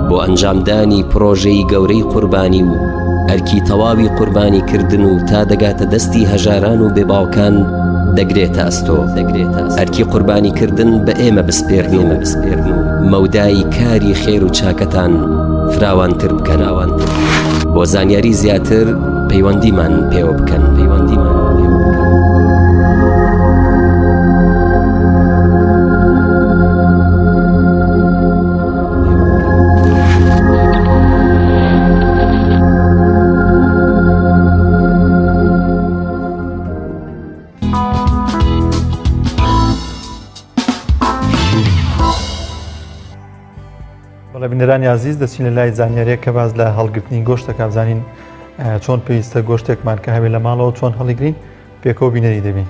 بۆ ئەنجامدانی پڕۆژەی گەورەی قوربانی و ئەرکی تەواوی قوربانی کردن و تا دەگاتە دەستی هەژاران و بێباوکان دەگرێتە ئەستۆ. ئەرکی قوربانی کردن بە ئێمە بسپێرن و مەودای کاری خێر و چاکەتان فراوانتر بکەن. بۆ زانیاری زیاتر پەیوەندیمان پێوە بکەن. بەڵێ بینەرانی ئازیز دەچینە لای زانیاریەک کە باز لە هەڵگرتنی گۆشتەکە بزانین چۆن پێویستە گۆشتێکمان کە هەبێ لە ماڵەوە چۆن هەڵیگرین پێکەوە بینەری دەبین.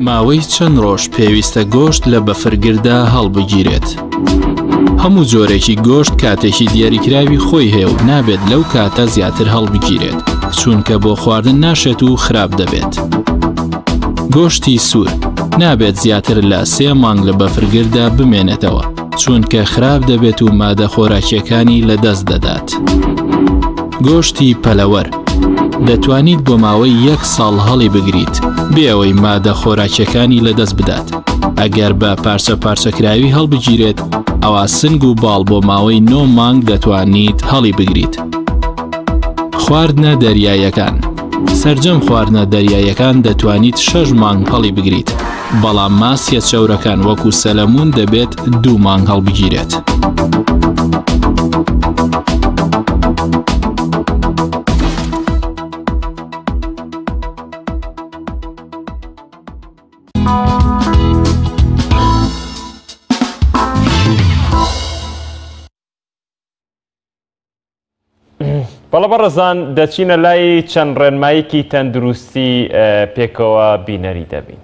ماوەی چەند ڕۆژ پێویستە گۆشت لە بەفرگردا هەڵبگیرێت. هەموو جۆرێکی گۆشت کاتێکی دیاریکراوی خۆی هەیە و نابێت لەو کاتە زیاتر هەڵبگیرێت، چونکە بۆ خواردن ناشێت و خراپ دەبێت. گۆشتی سوور نابێت زیاتر لە سێ مانگ لە بەفرگردا بمێنێتەوە، چونکە خراپ دەبێت و مادە خۆراکیەکانی لەدەست دەدات. گۆشتی پەلەوەر دەتوانیت بۆ ماوەی یەک ساڵ هەڵی بگریت بێ ئەوەی مادە خۆراکیەکانی لەدەست بدات ئەگەر بە پارچە پارچەکراوی هەڵبگیرێت ئەوا سنگ و باڵ بۆ ماوەی نۆ مانگ دەتوانیت هەڵی بگریت. خواردنە دەریایەکان سەرجەم خواردنە دەریایەکان دەتوانیت شەش مانگ هەڵی بگریت بەڵام ماسیە چەورەکان وەکو سەلەمون دەبێت دوو مانگ هەڵبگیرێت. بەڵە بەڕێزان دەچینە لای چەند ڕێنمایەکی تەندروستی پێکەوە بینەری دەبین.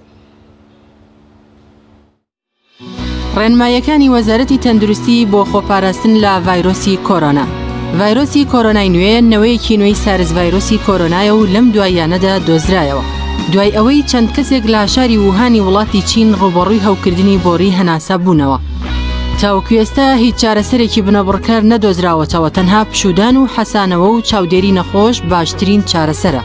ڕێنماییەکانی وەزارەتی تەندروستی بۆ خۆپاراستن لە ڤایرۆسی کۆرۆنا. ڤایرۆسی کۆرۆنای نوێ نەوەیەکی نوێی سارس ڤایرۆسی کۆرۆنایە و لەم دواییانەدا دۆزرایەوە. دوای ئەوەی چەند کەسێک لە شاری ووهانی وڵاتی چین ڕووبەڕووی هەوکردنی بۆری هەناسە بوونەوە. تاوەکو ئێستا هیچ چارەسەرێکی بنەبڕکەر نەدۆزراوەتەوە، تەنها پشوودان و حەسانەوە و چاودێری نەخۆش باشترین چارەسەرە.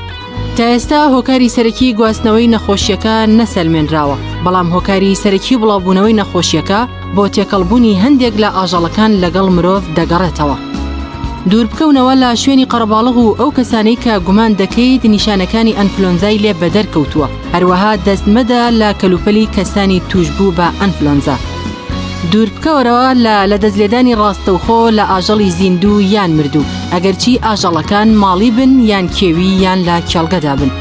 تا ئێستا هۆکاری سەرەکی گواستنەوەی نەخۆشیەکە نەسەلمێنراوە، بەڵام هۆکاری سەرەکی بڵاوبوونەوەی نەخۆشیەکە بۆ تێکەڵبوونی هەندێک لە ئاژەڵەکان لەگەڵ مرۆڤ دەگەڕێتەوە. دووربکەونەوە لە شوێنی قەرەباڵغ و ئەو کەسانەی کە گومان دەکەیت نیشانەکانی ئەنفلۆنزای لێ بەدەر کەوتووە، هەروەها دەست مەدە لە کەلوپەلی کەسانی تووشبوو بە ئەنفلۆنزا. دووربکەوەرەوە لە لەدەستلێدانی ڕاستەوخۆ لە ئاژەڵی زیندوو یان مردوو، ئەگەرچی ئاژەڵەکان ماڵی بن یان کێوی یان لە کێڵگەدا بن.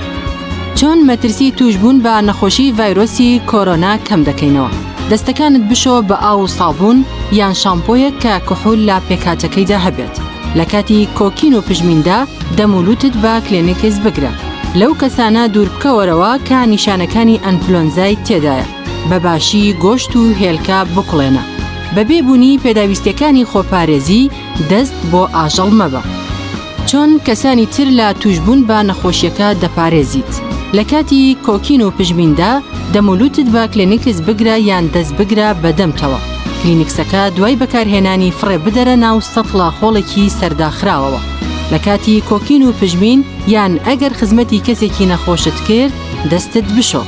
چۆن مەترسی تووشبوون بە نەخۆشی ڤایرۆسی کۆرۆنا کەم دەکەینەوە؟ دەستەکانت بشۆ بە ئاو و سابوون یان شامپۆیەک کە کحول لە پێکهاتەکەیدا هەبێت. لە کاتی کۆکین و پژمیندا دەم و لوتت بە کلێنکس بگرە. لەو کەسانە دووربکەوەرەوە کە نیشانەکانی ئەنفلۆنزای تێدایە. بە باشی گۆشت و هێلکە بکوڵێنە. بەبێ بوونی پێداویستیەکانی خۆپارێزی دەست بۆ ئاژەڵ مەبە. چۆن کەسانی تر لە تووشبوون بە نەخۆشیەکە دەپارێزیت؟ لە کاتی کۆکین و پژمیندا دەم و لوتت بە کلێنکس بگرە یان دەست بگرە بە دەمتەوە. کلینکسەکە دوای بەکارهێنانی فڕێ بدەرە ناو سەتڵە خۆڵێکی سەرداخراوەوە. لە کاتی کۆکین و پژمین یان ئەگەر خزمەتی کەسێکی نەخۆشت کرد دەستت بشۆ.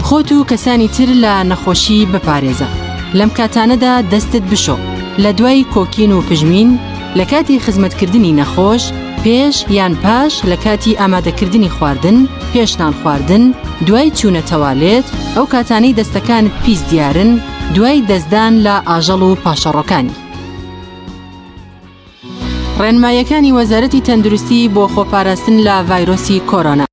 خۆت و کەسانی تر لە نەخۆشی بپارێزە. لەم کاتانەدا دەستت بشۆ. لە دوای کۆکین و پژمین، لە کاتی خزمەتکردنی نەخۆش، پێش یان پاش لە کاتی ئامادەکردنی خواردن، پێش نان خواردن، دوای چوونە تەوالێت، ئەو کاتانەی دەستەکانت پیس دیارن، دوای دەستدان لە ئاژەڵ و پاشەڕۆکانی. ڕێنماییەکانی وەزارەتی تەندروستی بۆ خۆپاراستن لە ڤایرۆسی کۆرۆنا.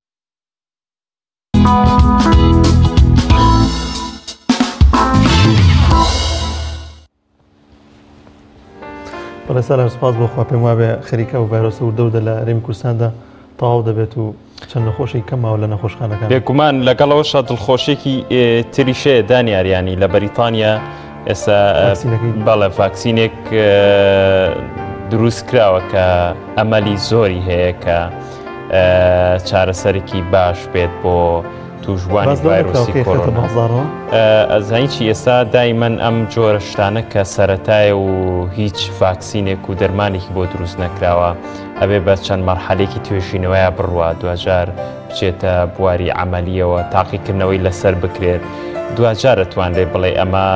بەڵێ سالار سپاس بۆ خوا پێم وابێ خەریکە و ڤایرۆسە وردە وردە لە هەرێمی کوردستاندا تەواو دەبێت و چەند نەخۆشی کەم ماوە لە نەخۆشخانەکان. بێگومان لەگەڵەوەشا دڵخۆشێکی تریشەیە دانیاریانی لە بەریتانیا ئێستا بەڵێ ڤاکسینێک دروست کراوە کە ئەمەلی زۆری هەیە کە چارەسەرێکی باش بێت بۆ تووشبووانی ڤایرۆسی کۆرۆنا. ئەزانی چی ئێستا دایمەن ئەم جۆرە شتانە کە سەتایە و هیچ ڤاکسینێک و دەرمانێکی بۆ دروست نەکراوە ئەبێ بە چەند مەرحەلێکی توێژینەوەیە بڕوا دوجار بچێتە بواری عملیەوە تاقیکردنەوەی لەسەر بکرێت دوجار ئەتوانرێ بڵێ ئەمە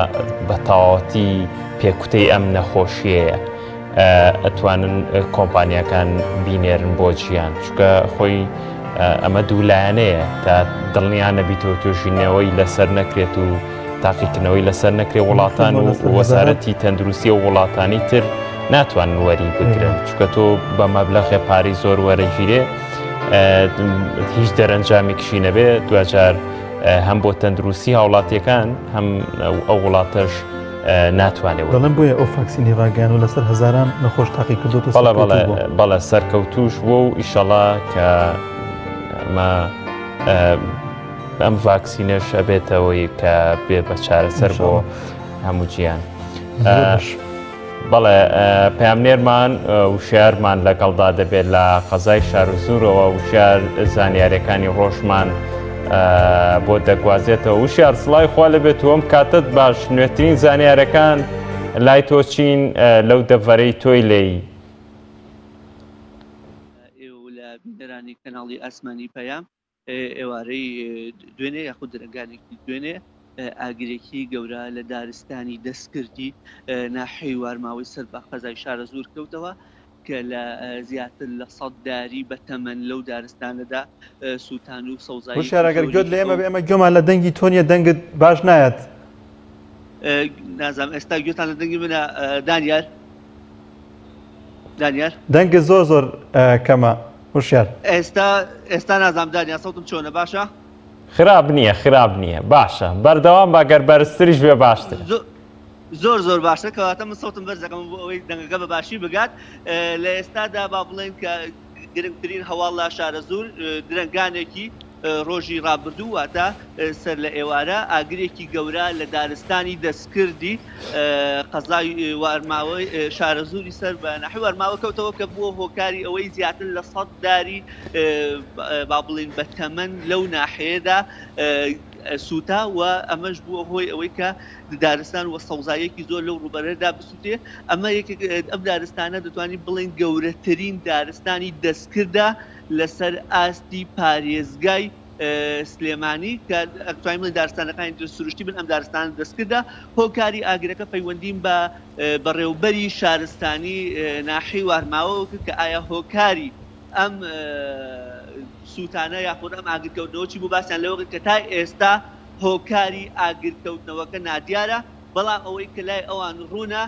بە تەواوەتی پێکوتەی ئەم نەخۆشیەیە. ئەتوانن کۆمپانیاکان بینێرن بۆ جیان چونکە خۆی ئەمە دوولایەنەیە تا دڵنیا نەبیتەوە توێژینەوەی لەسەر نەکرێت و تاقیکردنەوەی لەسەر نەکرێت وڵاتان و وەزارەتی تەندروستی و وڵاتانی تر ناتوانن وەری بگرن چونکە تۆ بە مەبلەغێ پارەی زۆر وەرەگیرێ هیچ دەرەنجامێکشی نەبێ دوجار هەم بۆ تەندروستی هاوڵاتیەکان هەم ئەو وڵاتەش ناتوانێت دەڵێن بۆیە ئەو فاکسینی ڕاگەیان و لەسەر هەزاران نەخۆش تاقی کردووە بەڵێ بەڵێ بەڵێ سەرکەوتوش بووە و ئیشەڵا کە ئەمە ئەم ڤاکسینەش ئەبێتەوەی کە بێ بە چارەسەر بۆ هەموو جیان. بەڵێ پەیامنێرمان وشیارمان لەگەڵدا دەبێت لە قەزای شارەزوورەوە وشیار زانیاریەکانی ڕۆژمان بۆ دەگوازێتەوە وشیار سڵای خوا لەبێت ئەم کاتت باش نوێترین زانیارەکان لای تۆ چین لەو دەڤەرەی تۆی لێی ئێوە لە بینەرانی کەناڵی ئاسمانی پەیام ئێوارەی دوێنێ یاخود درەنگانێکی دوێنێ ئاگرێکی گەورە لە دارستانی دەستکردی ناحیەی وارماوەی سەر بە قەزای شارەزوور کەوتەوە کە لە زیاتر لە سەد داری بەتەمەن لەو دارستانەدا سووتان و سەوزایی وشیار ئەگەر گوێت لە ئێمە بێ ئێمە گوێمان لە دەنگی تۆ نییە دەنگت باش نایەت. نازانم ئێستا گوێتان لە دەنگی منە دانیار؟ دانیار؟ دەنگت زۆر زۆر کەمە وشیار. ئێستا ئێستا نازانم دانیار سەوتم چۆنە باشە؟ خراپ نییە خراپ نییە باشە بەردەوام بە گەر بەرزتریش بێ باشترە. زۆر زۆر باشە کەواتە من سەوتم بەرز دەکەم بۆ ئەوەی دەنگەکە بە باشی بگات لە ئێستادا با بڵێین کە گرنگترین هەواڵ لە شارەزوور درەنگانێکی ڕۆژی ڕابردوو واتە سەر لە ئێوارە ئاگرێکی گەورە لە دارستانی دەستکردی قەزای وارماوەی شارەزووری سەر بە ناحیەی وارماوە کەوتەوە کە بووە هۆکاری ئەوەی زیاتر لە سەد داری با بڵێین بە تەمەن لەو ناحیەیەدا سووتا و ئەمەش بووە هۆی ئەوەی کە دارستان و سەوزاییەکی زۆر لەو ڕووبەرەدا بسووتێ ئەمە یەکێک ئەم دارستانە دەتوانین بڵێین گەورەترین دارستانی دەستکردە لەسەر ئاستی پارێزگای سلێمانی کە ئەتوانین بڵێین دارستانەکانی تر سروشتی بن ئەم دارستانە دەستکردە هۆکاری ئاگرەکە پەیوەندیم بە بەڕێوبەری شارستانی ناحیەی وارماوەوە کرد کە ئایا هۆکاری ئەم سووتانە یاخود ئەم ئاگرکەوتنەوە چی بوو باسیان لەوە کرد کە تا ئێستا هۆکاری ئاگرکەوتنەوەکە نادیارە بەڵام ئەوەی کە لای ئەوان ڕوونە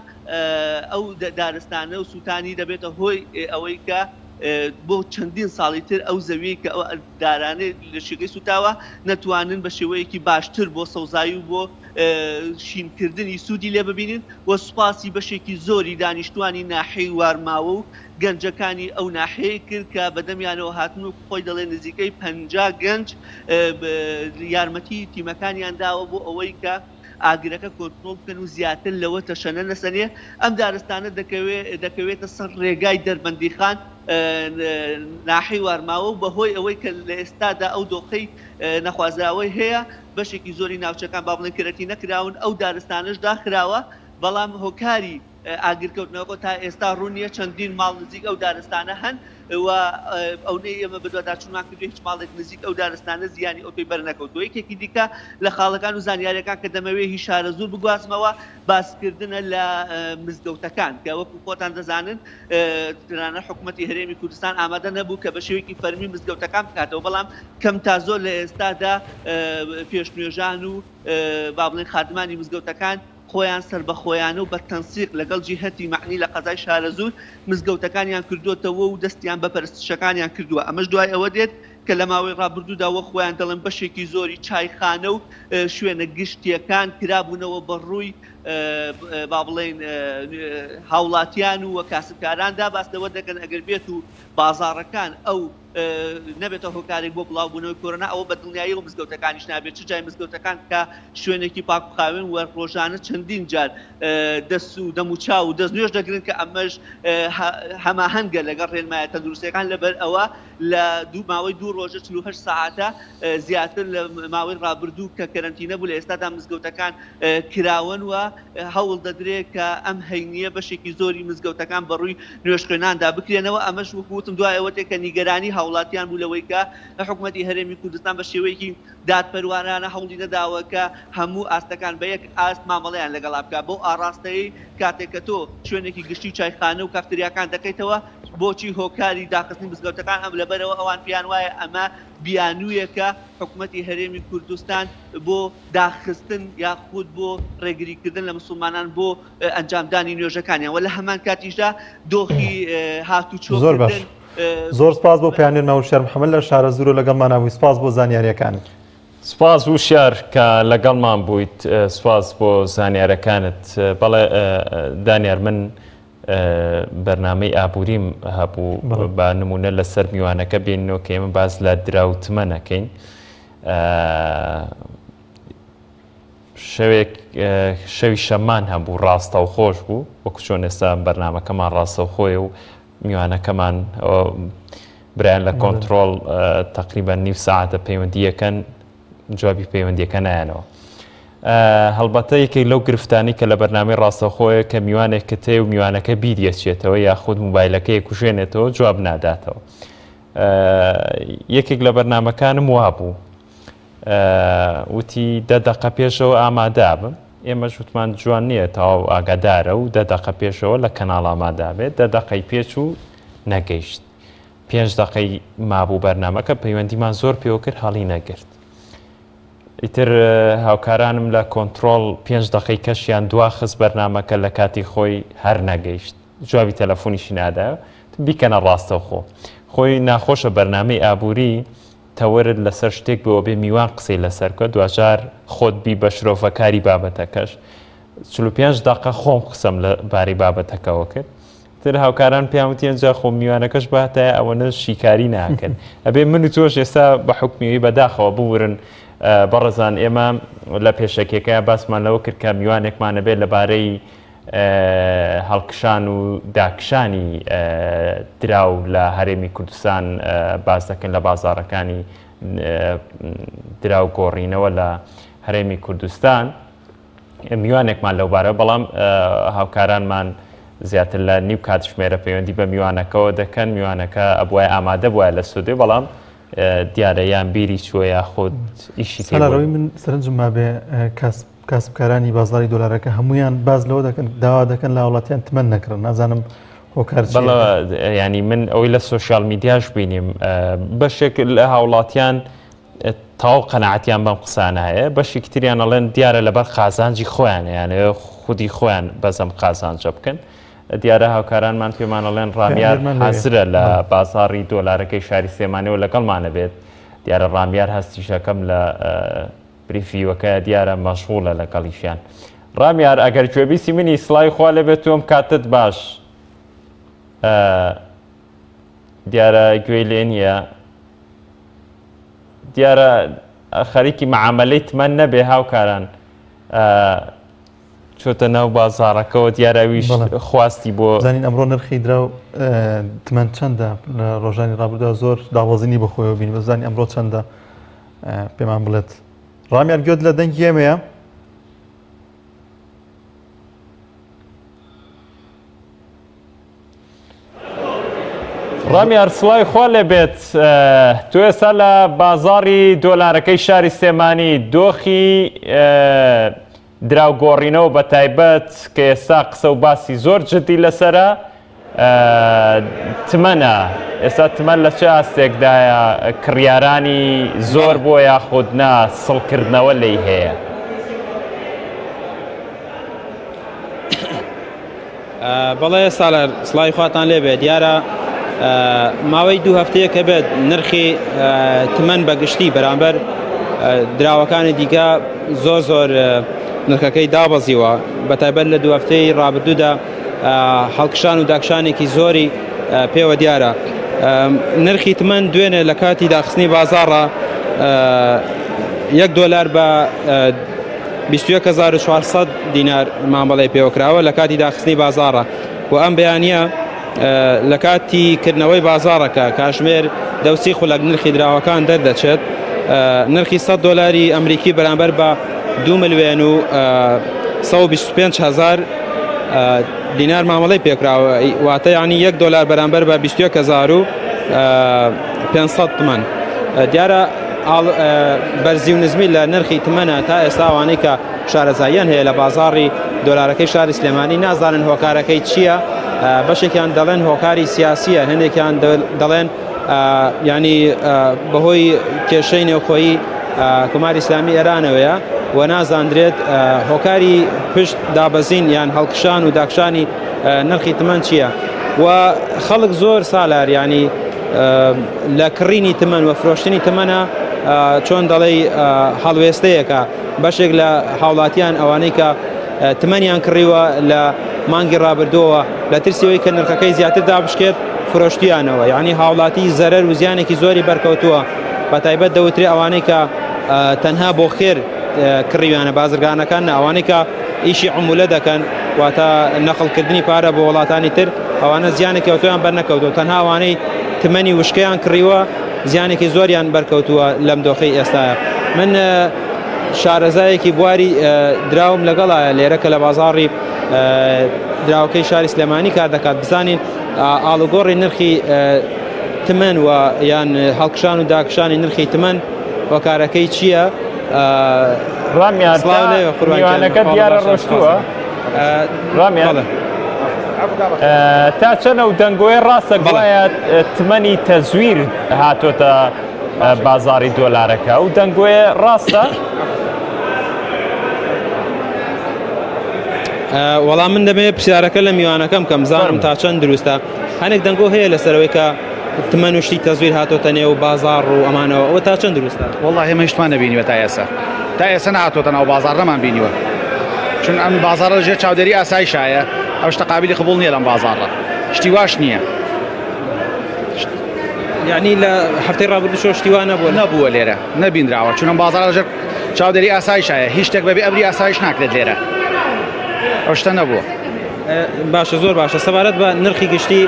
ئەو دارستانە و سووتانی دەبێتە هۆی ئەوەی کە. بۆ چەندین ساڵی تر ئەو زەویەی کە ئەو دارانەی لە شێگەی سوتاوە نەتوانن بە شێوەیەکی باشتر بۆ سەوزایی و بۆ شینکردنی سوودی لێ ببینن و سوپاسی بەشێکی زۆری دانیشتوانی ناحیەی وارماوە و گەنجەکانی ئەو ناحیەی کرد کە بەدەمیانەوە هاتن و خۆی دەڵێ نزیکەی 50 گەنج یارمەتی تیمەکانیان داوە بۆ ئەوەی کە ئاگرەکە کۆنترۆڵ بکەن و زیاتر لەوە تەشەنە نەسەنێ. ئەم دارستانە دەکەوێتە سەر ڕێگای دەربەندیخان ناحیەی وارماوە و بەهۆی ئەوەی کە لە ئێستادا ئەو دۆخەی نەخوازراوەی هەیە بەشێکی زۆری ناوچەکان با بڵێین کەرەنتینە کراون ئەو دارستانەش داخراوە بەڵام هۆکاری ئاگرکەوتنەوەکە تا ئێستا ڕوون نییە، چەندین ماڵ نزیک ئەو دارستانە هەن و ئەونەی ئێمە بەدواداچوونمان کردووە هیچ ماڵێک نزیک ئەو دارستانە زیانی ئەوتۆی بەرنەکەوتووە. یەکێکی دیکە لە خاڵەکان و زانیارییەکان کە دەمەوێت هی شارەزوور بگوازمەوە باسکردنە لە مزگەوتەکان کە وەکو خۆتان دەزانن تەنانەت حکومەتی هەرێمی کوردستان ئامادە نەبوو کە بە شێوەیەکی فەرمی مزگەوتەکان بکاتەوە، بەڵام کەم تا زۆر لە ئێستادا پێشنوێژان و با بڵێین خادمانی مزگەوتەکان خۆیان سەربەخۆیانە و بە تەنسیق لەگەڵ جیهەتی مەعنی لە قەزای شارەزوور مزگەوتەکانیان کردۆتەوە و دەستیان بە پەرستشەکانیان کردووە، ئەمەش دوای ئەوە دێت کە لە ماوەی ڕابردوودا وەک خۆیان دەڵێن بەشێکی زۆری چایخانە و شوێنە گشتییەکان کرابوونەوە بە ڕووی با بڵێین هاوڵاتیان و کاسبکاراندا، باس لەوە دەکەن ئەگەر بێت و بازاڕەکان ئەو نەبێتە هۆکارێک بۆ بڵاوبوونەوەی کۆرۆنا، ئەوە بە دڵنیاییەوە مزگەوتەکانیش نابێت، چ جای مزگەوتەکان کە شوێنێکی پاک و خاوێن و ڕۆژانە چەندین جار دەست و دەموچاو و دەستنوێژ دەگرن کە ئەمەش هەماهەنگە لەگەڵ ڕێنمایە تەندروستییەکان، لەبەر ئەوە لە دوو ماوەی دوو ڕۆژە 48 سەعاتە زیاتر لە ماوەی ڕابردوو کە کەرەنتینە بوو لە ئێستادا مزگەوتەکان کراوەن و هەوڵ دەدرێت کە ئەم هەینییە بەشێکی زۆری مزگەوتەکان بەڕووی نوێژخوێناندا بکرێنەوە، ئەمەش وەکو وتم دوای ئەوە دێت کە نیگەرانی هاوڵاتیان بوو لەوەی کە حکومەتی هەرێمی کوردستان بە شێوەیەکی دادپەروارانە هەوڵی نەداوە کە هەموو ئاستەکان بە یەک ئاست مامەڵەیان لەگەڵا بکات بەو ئاڕاستەیەی کاتێک کە تۆ شوێنێکی گشتی و چایخانە و کافتریاکان دەکەیتەوە بۆچی هۆکاری داخستنی مزگەوتەکان ئەم لەبەرئەوە ئەوان پێیان وایە ئەمە بیانوویەکە حکومەتی هەرێمی کوردستان بۆ داخستن یاخود بۆ ڕێگریکردن لە مسوڵمانان بۆ ئەنجامدانی نوێژەکانیان و لە هەمان کاتیشدا دۆخی هاتوچۆ زۆر باش زۆر سپاس بۆ پەیامنێرمان وشیار محەممەد لە شارەزوورەوە لەگەڵمانا بووی سپاس بۆ زانیارییەکانت. سپاس وشیار کە لەگەڵمان بوویت سپاس بۆ زانیارەکانت بەڵێ دانیار من بەرنامەی ئابووریم هەبوو بە نمونە لەسەر میوانەکە بێنەوە کە ئێمە باس لە دراوتمە نەکەین شەوێک شەوی شەممان هەبوو ڕاستەوخۆش بوو وەکو چۆن ئێستا بەرنامەکەمان ڕاستەوخۆیە و میوانەکەمان برایان لە کۆنتترۆل تقریبا نیو ساعتە پەیوەندیەکەن جوابی پەیوەندیەکە نایەنەوە. هەڵبەتە یەکێک لەو گرفتانی کە لە بەرنامەی ڕاستەوخۆیە کە میوانێکت هەیە و میوانەکە بیریەچێتەوە یاخود موبایلەکەی کوژێنێتەوە جواب ناداتەوە. یەکێک لە بەرنامەکانم وابوو وتی دە دەقە پێشەوە ئامادابم ئێمەش وتمان جوان نییە تەواو ئاگادارە و دە دەقە پێشەوە لە کەناڵ ئامادابێت دە دەقەی پێچ و نەگەیشت پێنج دەقەی مابوو بەرنامەکە پەیوەندیمان زۆر پێوە کرد هەڵی نەگرت ئیتر هاوکارانم لە کۆنتترۆل پێنج دەقەی کەشیان دواخست بەرنامەکە لە کاتی خۆی هەر نەگەیشت جوابی تەلەفۆنیشی نادایەوە وتم بیکەنە ڕاستەوخۆ. خۆی ناخۆشە بەرنامەی ئابووری تەوەرت لەسەر شتێک بێ وەبێ میوان قسەی لەسەر بکە دواجار خۆت بی بە شرۆڤەکاری بابەتەکەش. 45 دەقە خۆم قسەم لە بارەی بابەتەکەوە کرد. تر هاوکاران پێیان وتی ئەنجا خۆ میوانەکەش باتایە ئەوەنە شیکاری ناکرد. ئەبێ من و تۆش ئێستا بە حوکمیەوەی بەداخەوە ببورن بەڕێزان ئێمە لە پێشەکیەکە باسمان لەوە کرد کە میوانێکمان ئەبێ لەبارەی هەڵکشان و داکشانی دراو لە هەرێمی کوردستان باس دەکەن لە بازاڕەکانی دراو گۆڕینەوە لە هەرێمی کوردستان میوانێکمان لەوبارە بەڵام هاوکارانمان زیاتر لە نیو کاتژمێرە پەیوەندی بە میوانەکەەوە دەکەن میوانەکە ئەبواە ئامادە بووە لە ستۆدیۆ بەڵام دیارە یان بیری چووە یاخود ئیشی سەرەوەی من سەرنجم مابێ کاس کاسبکارانی بازاڕی دۆلارەکە هەموویان باس لەوە دەکەن داوا دەکەن لە هاوڵاتیان تمەن نەکڕن نازانم هۆکار چییە؟ بەڵێ یانی من ئەوەی لە سۆشیال میدیاش بینیم بەشێک لە هاوڵاتیان تەواو قەناعەتیان بەم قسانە هەیە بەشێکی تریان ئەڵێن دیارە لەبەر قازانجی خۆیان یانەوێ خودی خۆیان بەزەم قازانجە بکەن. دیارە هاوکارانمان پێمان ئەڵێن ڕامیار حازرە لە بازاڕی دۆلارەکەی شاری سلێمانیەوە لەگەڵمانە بێت. دیارە ڕامیار هەستیشەکەم لە بریفیوەکە دیارە مەشغوڵە لەگەڵیشیان. ڕامیار ئەگەر گوێبیستی منی سڵاوی خوا لێبێت تۆم کاتت باش. دیارە گوێی لێ نییە. دیارە خەریکی معامەلەی تمەن نەبێ هاوکاران. چۆتە ناو بازاڕەکەوە دیارە ئەویش خواستی بۆ زانین ئەمڕۆ نرخی دراو تمەن چەندە لە ڕۆژانی ڕابردوودا زۆر داوەزینی بەخۆیەوە بینی بەزانی ئەمڕۆ چەندە پێمان بڵێت ڕامیار گوێت لە دەنگی ئێمەیە؟ ڕامیار سڵاوی خوا لێ بێت تۆ ئێستا لە بازاڕی دۆلارەکەی شاری سلێمانی دۆخی دراو گۆڕینەوە بە تایبەت کە ئێستا قسە و باسی زۆر جدی لەسرە تمەنە ئێستا تمەن لە چ ئاستێکدایە کڕیارانی زۆر بۆ یاخود نا سڵکردنەوە لی هەیە؟ بەڵێ سالار سڵاوی خواتان لێبێ دیارە ماوەی دوو هەفتەیە کە بێت نرخی تمەن بە گشتی بەرامبەر دراوەکانی دیکە زۆر زۆر نرخەکەی دابەزیوە بە تایبەت لە دوو هەفتەی ڕابردوودا هەڵکشان و داکشانێکی زۆری پێوە دیارە نرخی تمەن دوێنێ لە کاتی داخستنی بازاڕە یەک دۆلار بە 21400 دینار مامەڵەی پێوەکراوە لە کاتی داخستنی بازاڕە و ئەم بەیانە لە کاتی کردنەوەی بازاڕەکە کاژمێر دەوسی خولەک نرخی دراوەکان دەردەچێت نرخی 100 دلاری ئەمریکی بەرامبەر بە 2 ملیۆن و 125 هزار دینار مامەڵەی پێکراوە واتە ینی 1 دلار بەرامبەر بە 21500 تمەن دیارە بەرزی و نزمی لە نرخی تمەنە تا ئێستا ئەوانەی کە شارەزاییان هەیە لە بازاڕی دۆلارەکەی شاری سلێمانی نازانن هۆکارەکەی چییە بەشێکیان دەڵێن هۆکاری سیاسیە هەندێکیان دەڵێن ینی بەهۆی کێشەی نێوخۆیی کۆماری ئیسلامی ئێرانەوەیە و نازاندرێت هۆکاری پشت دابەزین یان هەڵکشان و داکشانی نرخی تمەن چییە و خەڵک زۆر سالار ینی لە کڕینی تمەن و فرۆشتنی تمەنە چۆن دەڵێی هەڵوێستەیەکە بەشێک لە هاوڵاتیان ئەوانەی کە تمەنیان کڕیوە لە مانگی ڕابردووەوە لە ترسیەوەی کە نرخەکەی زیاتر دابشکێت فرۆشتیانەوە یعنی هاوڵاتی زەرەر و زیانێکی زۆری بەرکەوتووە بە تایبەت دەوترێ ئەوانەی کە تەنها بۆ خێر کڕیویانە بازرگانەکان ئەوانەی کە ئیشی عمولە دەکەن واتە نەقڵکردنی پارە بۆ وڵاتانی تر ئەوانە زیانێکی ئەوتۆیان بەرنەکەوتووە تەنها ئەوانەی تمەنی وشکەیان کڕیوە زیانێکی زۆریان بەرکەوتووە لەم دۆخەی ئێستاە من شارەزایەکی بواری دراوم لەگەڵایە لێرە کە لە بازاڕی دراوەکەی شاری سلێمانی کار دەکات بزانین ئاڵوگۆڕی نرخی تمەن و یان هەڵکشان و داکشانی نرخی تمەن هۆکارەکەی چییە؟ ڕامیار میوانەکە دیارە ڕۆشتووە ڕامیار تا چەنە و دەنگۆیە ڕاستە گوایە تمەنی تەزویر هاتۆتە بازاری دۆلارەکە ئەو دەنگۆیە ڕاستە؟ وەڵام من دەمەوێت پرسیارەکە لە میوانەکەم کەم زانم تا چەند دروستە هەنێک دەنگۆ هەیە لەسەرەوەی کە تمەن و شتی تەزویر هاتۆتە نێو بازاڕ و ئەمانەوە ئەوە تا چەند دروستە؟ وەڵاهی ئێمە هیچمان نەبینیوە تا ئێستا تا ئێستا نەهاتۆتە ناو بازاڕ نەمان بینیوە چون ئەم بازاڕە لەژێر چاودێری ئاسایشایە ئەو شتە قابلی قبوڵ نییە لەم بازاڕە شتی واش نییە. یعنی لە هەفتەی ڕابردوو شتی وا نەبووە نەبووە لێرە نەبینراوە چون ئەم بازاڕە لەژێر چاودێری ئاسایشایە هیچ شتێک بەبێ ئەمری ئاسایش ناکرێت لێرە ئەو شتە نەبووە. باشە زۆر باشە سەبارەت بە نرخی گشتی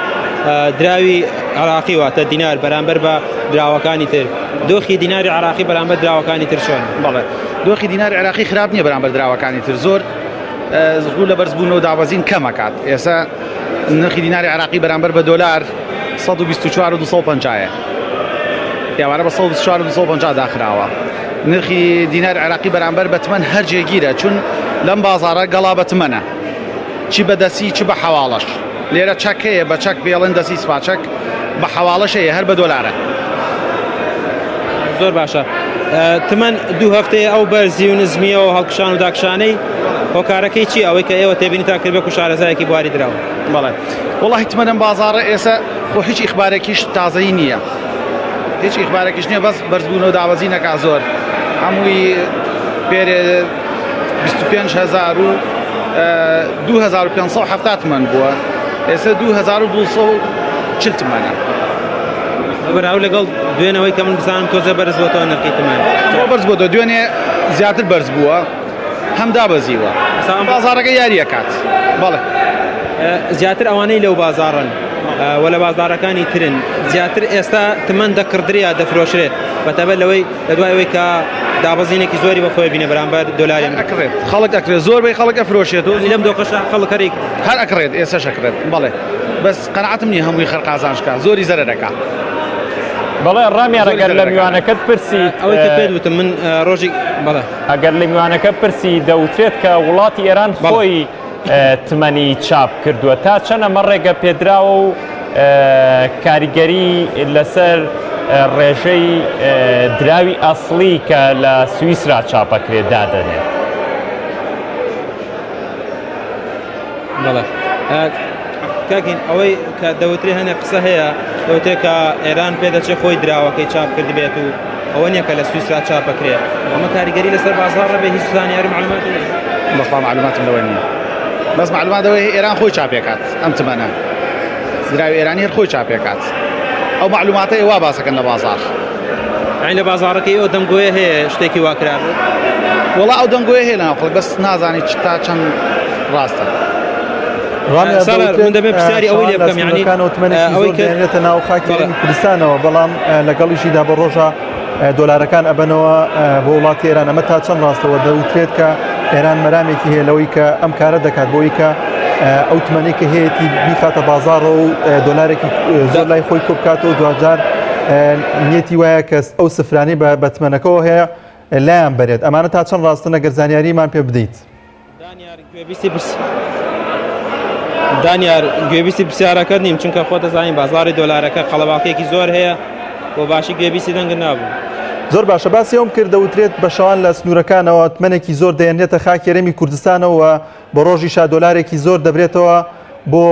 دراوی عراقی واتە دینار بەرامبەر بە دراوەکانی تر دۆخی دیناری عراقی بەرامبەر دراوەکانی تر چۆن بەڵێ دۆخی دیناری عراقی خراپ نییە بەرامبەر دراوەکانی تر زۆر ڕوو لە بەرزبوون و دابەزین کەمەکات ئێستا نرخی دیناری عراقی بەرامبەر بە دۆلار 124 و 250 ئێوارە بە 124 و 250 داخراوە نرخی دینار عراقی بەرامبەر بە تمەن هەر جێگیرە چون لەم بازارە گەڵا بە تمەنە چی بە دەسی چ بە حەواڵەش لێرە چەک هەیە بە چەک پێڵێن دەسی سپا چەک بە حەواڵەش هەیە هەر بە دۆلارە. زۆر باشە. تمەن دوو هەفتەیە ئەو بەرزی و نزمیەوە هەڵکشان و داکشانەی هۆکارەکەی چی ئەوەی کە ئێوە تێبینیتان کرد بە شارەزایەکی بواری دراو؟ بەڵێ وەڵاهی تمەن ئەم بازاڕە ئێسە خۆ هیچ ئیخبارێکیش تازەی نییە هیچ ئیخبارێکیش نییە بەس بەرزبوونەوە دابەزینەکە زۆر هەمووی پێرێ 25 هەزار و 2570 تمەن بووە ئێستا 2240 تمەنە. بەراو لەگەڵ دوێنەوەی کە من بزانم تۆزە بەرز بۆتەوە نرخی تمەن. بەرز بۆتەوە دوێنێ زیاتر بەرز بووە هەم دابەزیوە بازاڕەکە یاریەکات بەڵێ. زیاتر ئەوانەی لەو بازاڕن و لە بازاڕەکانی ترن زیاتر ئێستا تمەن دەکڕدرێ یا دەفرۆشرێت بەتایبەت لەوەی لە دوای ئەوەی کە دابەزینێکی زۆری بەخۆی بینە بەرامبەر دۆلاری ئەکڕێت خەڵک ئەکرێت زۆربەی خەڵک ئەفرۆشێت و لەم دۆخەشا خەڵک هەر هەر ئەکڕێت ئێسەش ئەکڕێت بەڵێ بەس قەناعەتم نییە هەمووی خەر قازانج کا زۆری زەرەرەکا. بەڵێ ڕامیار ئەگەر لە میوانەکەت پرسی ئەوەی کە پێت وتم من ڕۆژی بەڵێ ئەگەر لە میوانەکە پرسی دەوترێت کە وڵاتی ئێران خۆی تمەنی چاپ کردووە تا چەند ئەمە ڕێگە پێدراوە و کاریگەری لەسەر ڕێژەی دراوی ئەسڵی کە لە سویسرا چاپەکرێت دادەنێت؟ بەڵێ کاکین ئەوەی کە دەوترێ هەنێ قسە هەیە دەوترێ کە ئێران پێدەچێ خۆی دراوەکەی چاپ کردبێت و ئەوە نییە کە لە سویسرا چاپ بکرێت ئەمە کاریگەری لەسەر بازاڕ بێ هیچ زانیاری معلومات بەخوا معلوماتم لەوە نییە بەس معلومات ئەوەی ئێران خۆی چاپێکات ئەم تمەنە دراوی ئێرانی هەر خۆی چاپێکات ئەو معلوماتە وا باسەکەن لە بازاڕ. یانی لە بازاڕەکەی ئەو دەنگۆیە هەیە شتێکی وا کرابێت؟ وەڵا ئەو دەنگۆیە هەیە لەناو خەڵک بەس نازانی تا چەند ڕاستە. سالار من دەبێت پرسیاری ئەوەی لێ بکەم یانی ئەوەی کە دێنێتە ناو خاکی هەرێمی کوردستانەوە بەڵام لەگەڵیشیدا بە ڕۆژە دۆلارەکان ئەبەنەوە بۆ وڵاتی ئێران ئەمە تا چەند ڕاستەوە دەوترێت کە ئێران مەرامێکی هەیە لەوەی کە ئەم کارە دەکات بۆی کە ئەو تمەنەی کە هەیەی بیخاتە بازاڕەوە و دۆلارێکی زۆر لای خۆی کۆبکاتەوە دواجار نیەتی وایە کە ئەو سفرانەی بە بەتمەنەکەەوە هەیە لایان بەرێت ئەمانە تا چەند ڕاستن ئەگەر زانیاریمان پێ بدەیت؟ دانیار گوێبیستی پرسیارەکەت نیم چونکە خۆت دەزانی بازاڕی دۆلارەکە قەڵەباڵکێکی زۆر هەیە بۆ باشی گوێبیستی دەنگت نابوو. زۆر باشە باسی ئەوم کرد دەوترێت بە شەوان لە سنوورەکانەوە تمەنێکی زۆر دەیەنرێتە خاکی هەرێمی کوردستانەوە بە ڕۆژیشا دۆلارێکی زۆر دەبرێتەوە بۆ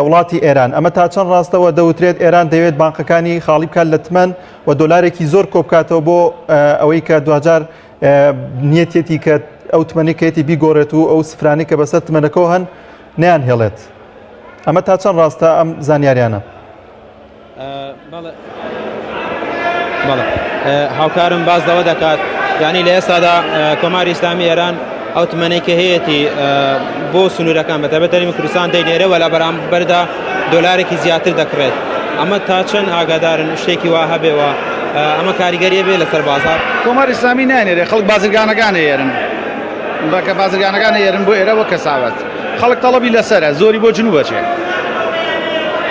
وڵاتی ئێران ئەمە تا چەند ڕاستەوە دەوترێت ئێران دەیەوێت بانقەکانی خاڵی بکات لە تمەن و دۆلارێکی زۆر کۆبکاتەوە بۆ ئەوەی کە دواجار نیەتێتی کە ئەو تمەنی کەیەتی بیگۆڕێت و ئەو سفرانی کە بەسەر تمەنەکەەوە هەن نیان هێڵێت ئەمە تا چەند ڕاستە ئەم زانیاریانە؟ هاوکارم باس لەوە دەکات یعنی لە ئێستادا کۆماری ئیسلامی ئێران ئەو تمەنەی کە هەیەی بۆ سنوورەکان بەتایبەت هەرێمی کوردستان دەینێرێ وە لە بەرامبەردا دۆلارێکی زیاتر دەکڕێت ئەمە تا چەند ئاگادارن شتێکی وا هەبێەوە ئەمە کاریگەریە بێ لەسەر بازار کۆماری ئیسلامی نانێرێ خەڵک بازرگانەکان ئێرن بەکە بازرگانەکان ئێرن بۆ ئێرە وە کەساوەت خەڵک تەڵەبی لەسەرە زۆری بۆ جنوب ئەچێ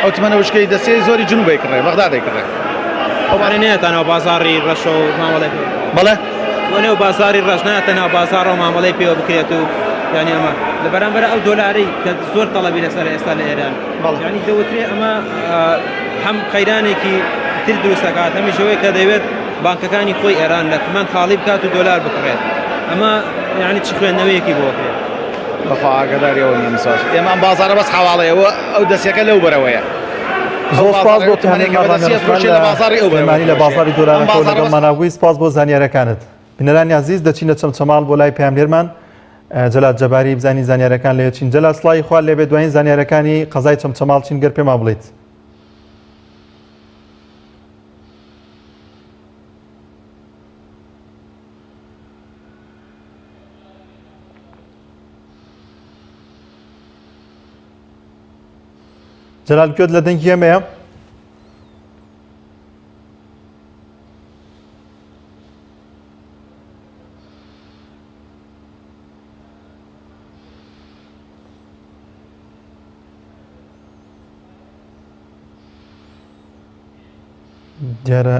ئەو تمەنە وشکەی دەسێ زۆری جنوب ئەیکڕێ بەغدا دەیکڕێ. ئەوانە نایەتە ناو بازاڕی ڕەشەوە و مامەڵەی پێوە بەڵێ بۆ نێو بازاڕی ڕەش نایەتە ناو بازاڕەوە مامەڵەی پێوە بکرێت و یانی ئەمە لە بەرامبەر ئەو دۆلارەی کە زۆر تەڵەبی لەسەر ئێستا لە ئێران یانی دەوترێ ئەمە هەم قەیرانێکی تر دروست دەکات هەمیش ئەوەی کە دەیەوێت بانکەکانی خۆی ئێران لە تمەن خاڵی بکات و دۆلار بکڕێت ئەمە یانی چ خوێندنەوەیەکی بۆ کرێت؟ بەخوا ئاگاداری ئەوە نیم زۆر ئێمە ئەم بازاڕە بەس حەواڵەیە ئەوە ئەو دەسیەکە لەو بەرەوەیە زۆر سپاس بۆ لە بازاری دۆلارەکە لەگەڵمان بووی سپاس بۆ زانیارەکانت بینەرانی عزیز دەچینە چەمچەماڵ بۆ لای پەیامنێرمان جەلال جەباری بزانین زانیارەکان لەوێ چین جەلال سڵاوی خوا لێبێ دوایین زانیارەکانی قەزای چەمچەماڵ چین گەر پێمان بڵیت جەلال گوێت لە دەنگی ئێمەیە؟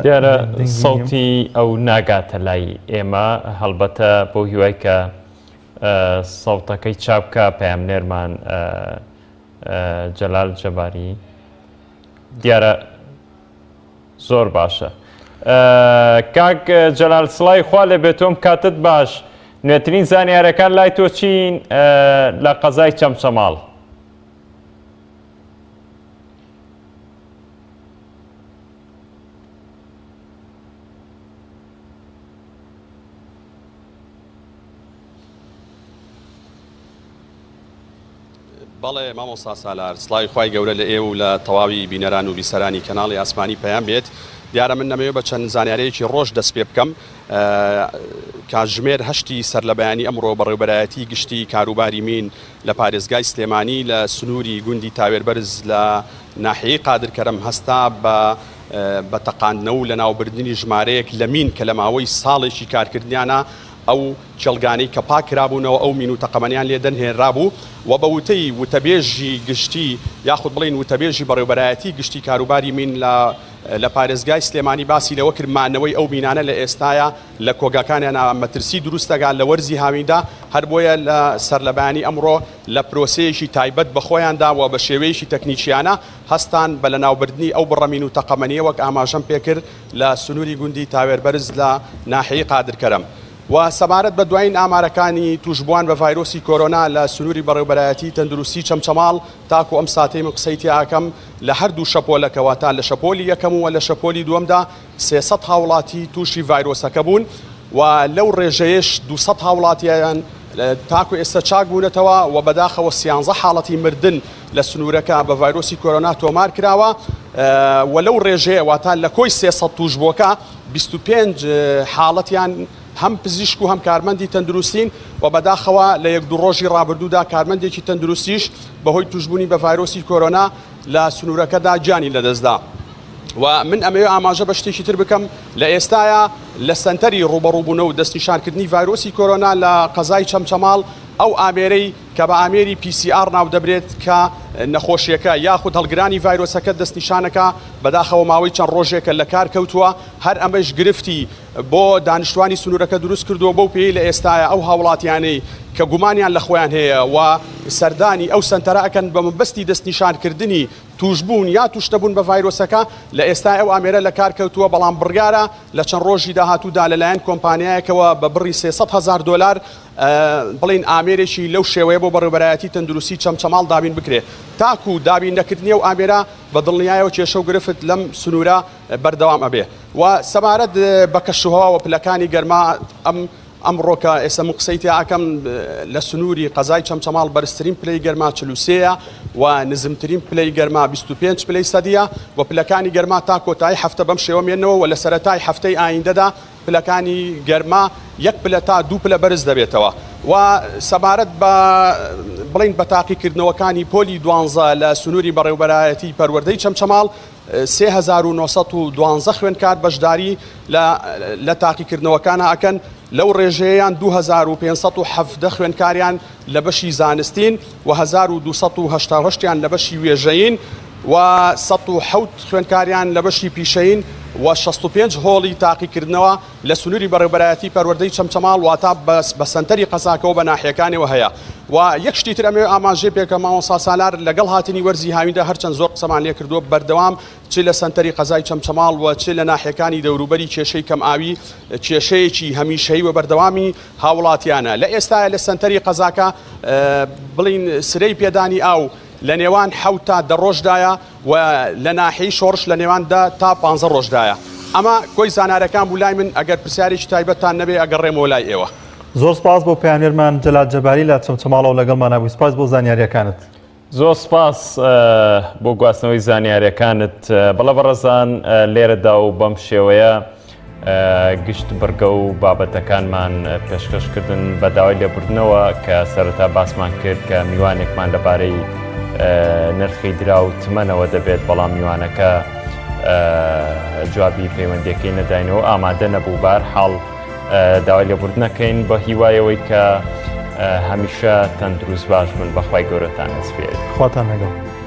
دیارە سەوتی ئەو ناگاتە لای ئێمە هەڵبەتە بۆ هیوای کە سەوتەکەی چاپکە پەیامنێرمان جەلال جەباری دیارە زۆر باشە. کاک جەلال سڵاوی خوا لێ بێت تۆم کاتت باش نوێترین زانیارەکان لای تۆ چین لە قەزای چەمچەماڵ؟ بەڵێ مامۆستا سالار سڵاوی خوای گەورە لە ئێوە و لە تەواوی بینەران و بیسەرانی کەناڵی ئاسمانی پەیام بێت دیارە من نەمەوێت بە چەند زانیارەیەکی ڕۆژ دەست پێ بکەم کاتژمێر هەشتی سەرلەبەیانی ئەمڕۆ بەڕێوبەرایەتی گشتی کاروباری مین لە پارێزگای سلێمانی لە سنووری گوندی تاوێربەرز لە ناحیەی قادرکەرەم هەستا بە بە تەقاندنەوە و لەناوبردنی ژمارەیەک لە مین کە لە ماوەی ساڵێکی کارکردنیانە ئەو کێڵگانەی کە پاک کرابوونەوە ئەو مین و تەقەمەنیان لێ دەرهێنرابوو و بە وتەی وتەبێژی گشتی یاخود بڵێین وتەبێژی بەڕێوبەرایەتی گشتی کاروباری مین لە لە پارێزگای سلێمانی باسی لەوە کرد مانەوەی ئەو مینانە لە ئێستایا لە کۆگاکانیانا مەترسی دروست دەکات لە وەرزی هاویندا هەر بۆیە لە سەرلەبەیانی ئەمڕۆ لە پرۆسەیەکی تایبەت بە خۆیاندا و بە شێوەیەکی تەکنیکیانە هەستان بە لەناوبردنی ئەو بڕە مین و تەقەمەنییە وەک ئاماژەم پێکرد لە سنووری گوندی تاوێربەرز لە ناحیەی قادرکەرەم. و سەبارەت بە دوایین ئامارەکانی تووشبووان بە ڤایرۆسی کۆرۆنا لە سنووری بەڕێوبەرایەتیی تەندروستیی چەمچەماڵ تاکو ئەم ساتەی من قسەی تیا ئەکەم لە هەردوو شەپۆلەکە واتا لە شەپۆلی یەکەم و لە شەپۆلی دووەمدا 300 هاوڵاتی تووشی ڤایرۆسەکە بوون و لەو ڕێژەیەش 200 هاوڵاتیان تاکو ئێستا چاک بوونەتەوە و بەداخەوە سیانزە حاڵەتی مردن لە سنوورەکە بە ڤایرۆسی کۆرۆنا تۆمار کراوە و لەو ڕێژەیە واتا لە کۆی 300 تووشبووەکە 25 حاڵەتیان هەم پزیشک و هەم کارمەندی تەندروستین و بەداخەوە لە یەک دوو ڕۆژی ڕابردوودا کارمەندێکی تەندروستیش بەهۆی تووشبوونی بە ڤایرۆسی کۆرۆنا لە سنوورەکەدا گیانی لەدەستدا. و من ئەمەوێ ئاماژە بە شتێکی تر بکەم لە ئێستایا لە سەنتەری ڕووبەڕووبوونە و دەستنیشانکردنی ڤایرۆسی کۆرۆنا لە قەزای چەمچەماڵ ئەو ئامێرەی کە بە ئامێری PCR ناودەبرێت کە نەخۆشیەکە یاخود هەڵگرانی ڤایرۆسەکە دەستنیشانەکە بەداخەوە ماوەی چەند ڕۆژێکە لە کار کەوتووە هەر ئەمەش گرفتی بۆ دانیشتوانی سنوورەکە دروست کردووە بەو پێی لە ئێستایا ئەو هاوڵاتیانەی کە گومانیان لە خۆیان هەیە و سەردانی ئەو سەنتەرە ئەکەن بە مەبەستی دەستنیشانکردنی تووشبوون یا تووشنەبوون بە ڤایرۆسەکە، لە ئێستای ئەو ئامێرە لەکار کەوتووە، بەڵام بڕیارە لە چەند ڕۆژی داهاتوودا لەلایەن کۆمپانیایەکەوە بە بڕی 300 هەزار دۆلار بڵێین ئامێرێکی لەو شێوەیە بۆ بەڕێوەبەرایەتی تەندروستی چەمچەماڵ دابین بکرێت. تاکو دابین نەکردنی ئەو ئامێرە بە دڵنیایەوە کێشە و گرفت لەم سنوورە بەردەوام ئەبێ. و سەبارەت بە کەشوهەوا و پلەکانی گەرما ئەم ئەمڕۆ کە ئێستا من قسەی تیا ئەکەم لە سنووری قەزای چەمچەماڵ بەرزترین پلەی گەرما 43 ە و نزمترین پلەی گەرما 25 پلەی سەدیە و پلەکانی گەرما تا کۆتایی هەفتە بەم شێوە مێنەوە و لە سەرەتای هەفتەی ئایندەدا پلەکانی گەرما یەک پلە تا دوو پلە بەرز دەبێتەوە و سەبارەت بە بڵین بە تاقیکردنەوەکانی پۆلی دوانزە لە سنووری بەڕێوبەرایەتی پەروەردەی چەمچەماڵ 3912 خوێندکار بەشداری لە لە تاقیکردنەوەکانا ئەکەن، لەو ڕێژەیەیان 2517 خوێندکاریان لە بەشی زانستین و 1288 یان لە بەشی وێژەیین و 107 خوێندکاریان لە بەشی پیشەیین و 65 هۆڵی تاقیکردنەوە لە سنووری بەڕێوبەرایەتی پەروەردەی چەمچەماڵ واتا بە سەنتەری قەزاکەوە بە ناحیەکانەوە هەیە و یەک شتی تر ئەمەوێ ئاماژەی پێکەم مامۆستا سالار لەگەڵ هاتنی وەرزی هاویندا هەرچەند زۆر قسەمان لێ کردووە بەردەوام چ لە سەنتەری قەزای چەمچەماڵ و چ لە ناحیەکانی دەوروبەری کێشەی کەمئاوی کێشەیەکی هەمیشەیی و بەردەوامی هاوڵاتیانە لە ئێستایا لە سەنتەری قەزاکە بڵین سرەی پێدانی ئاو لە نێوان حەوت تا دە ڕۆژدایە و لە ناحیەی شۆڕش لە نێوان دە تا پانزە ڕۆژدایە. ئەمە کۆی زانارەکان بوو لای من، ئەگەر پرسیارێکی تایبەتتان نەبێ ئەگەڕێمەوە لای ئێوە. زۆر سپاس بۆ پەیامنێرمان جەلال جەباری لە چەمچەماڵەوە لەگەڵمانا بووی، سپاس بۆ زانیارییەکانت. زۆر سپاس بۆ گواستنەوەی زانیاریەکانت. بەڵێ بەڕێزان لێرەدا و بەم شێوەیە گشت بڕگە و بابەتەکانمان پێشکەش کردن بە داوای لێبوردنەوە کە سەرەتا باسمان کرد کە میوانێکمان لەبارەی نرخی درا و تمەنەوە دەبێت بەڵام میوانەکە جوابی پەیوەندیەکەی نەداینەوە ئامادە نەبوو بار حاڵ داوای لێبوردنەکەین بە هیوایەوەی کە هەمیشە تەندروست باش بن بەخوای گەورەتان ئەسپێرین. خواتان لەگەڵ.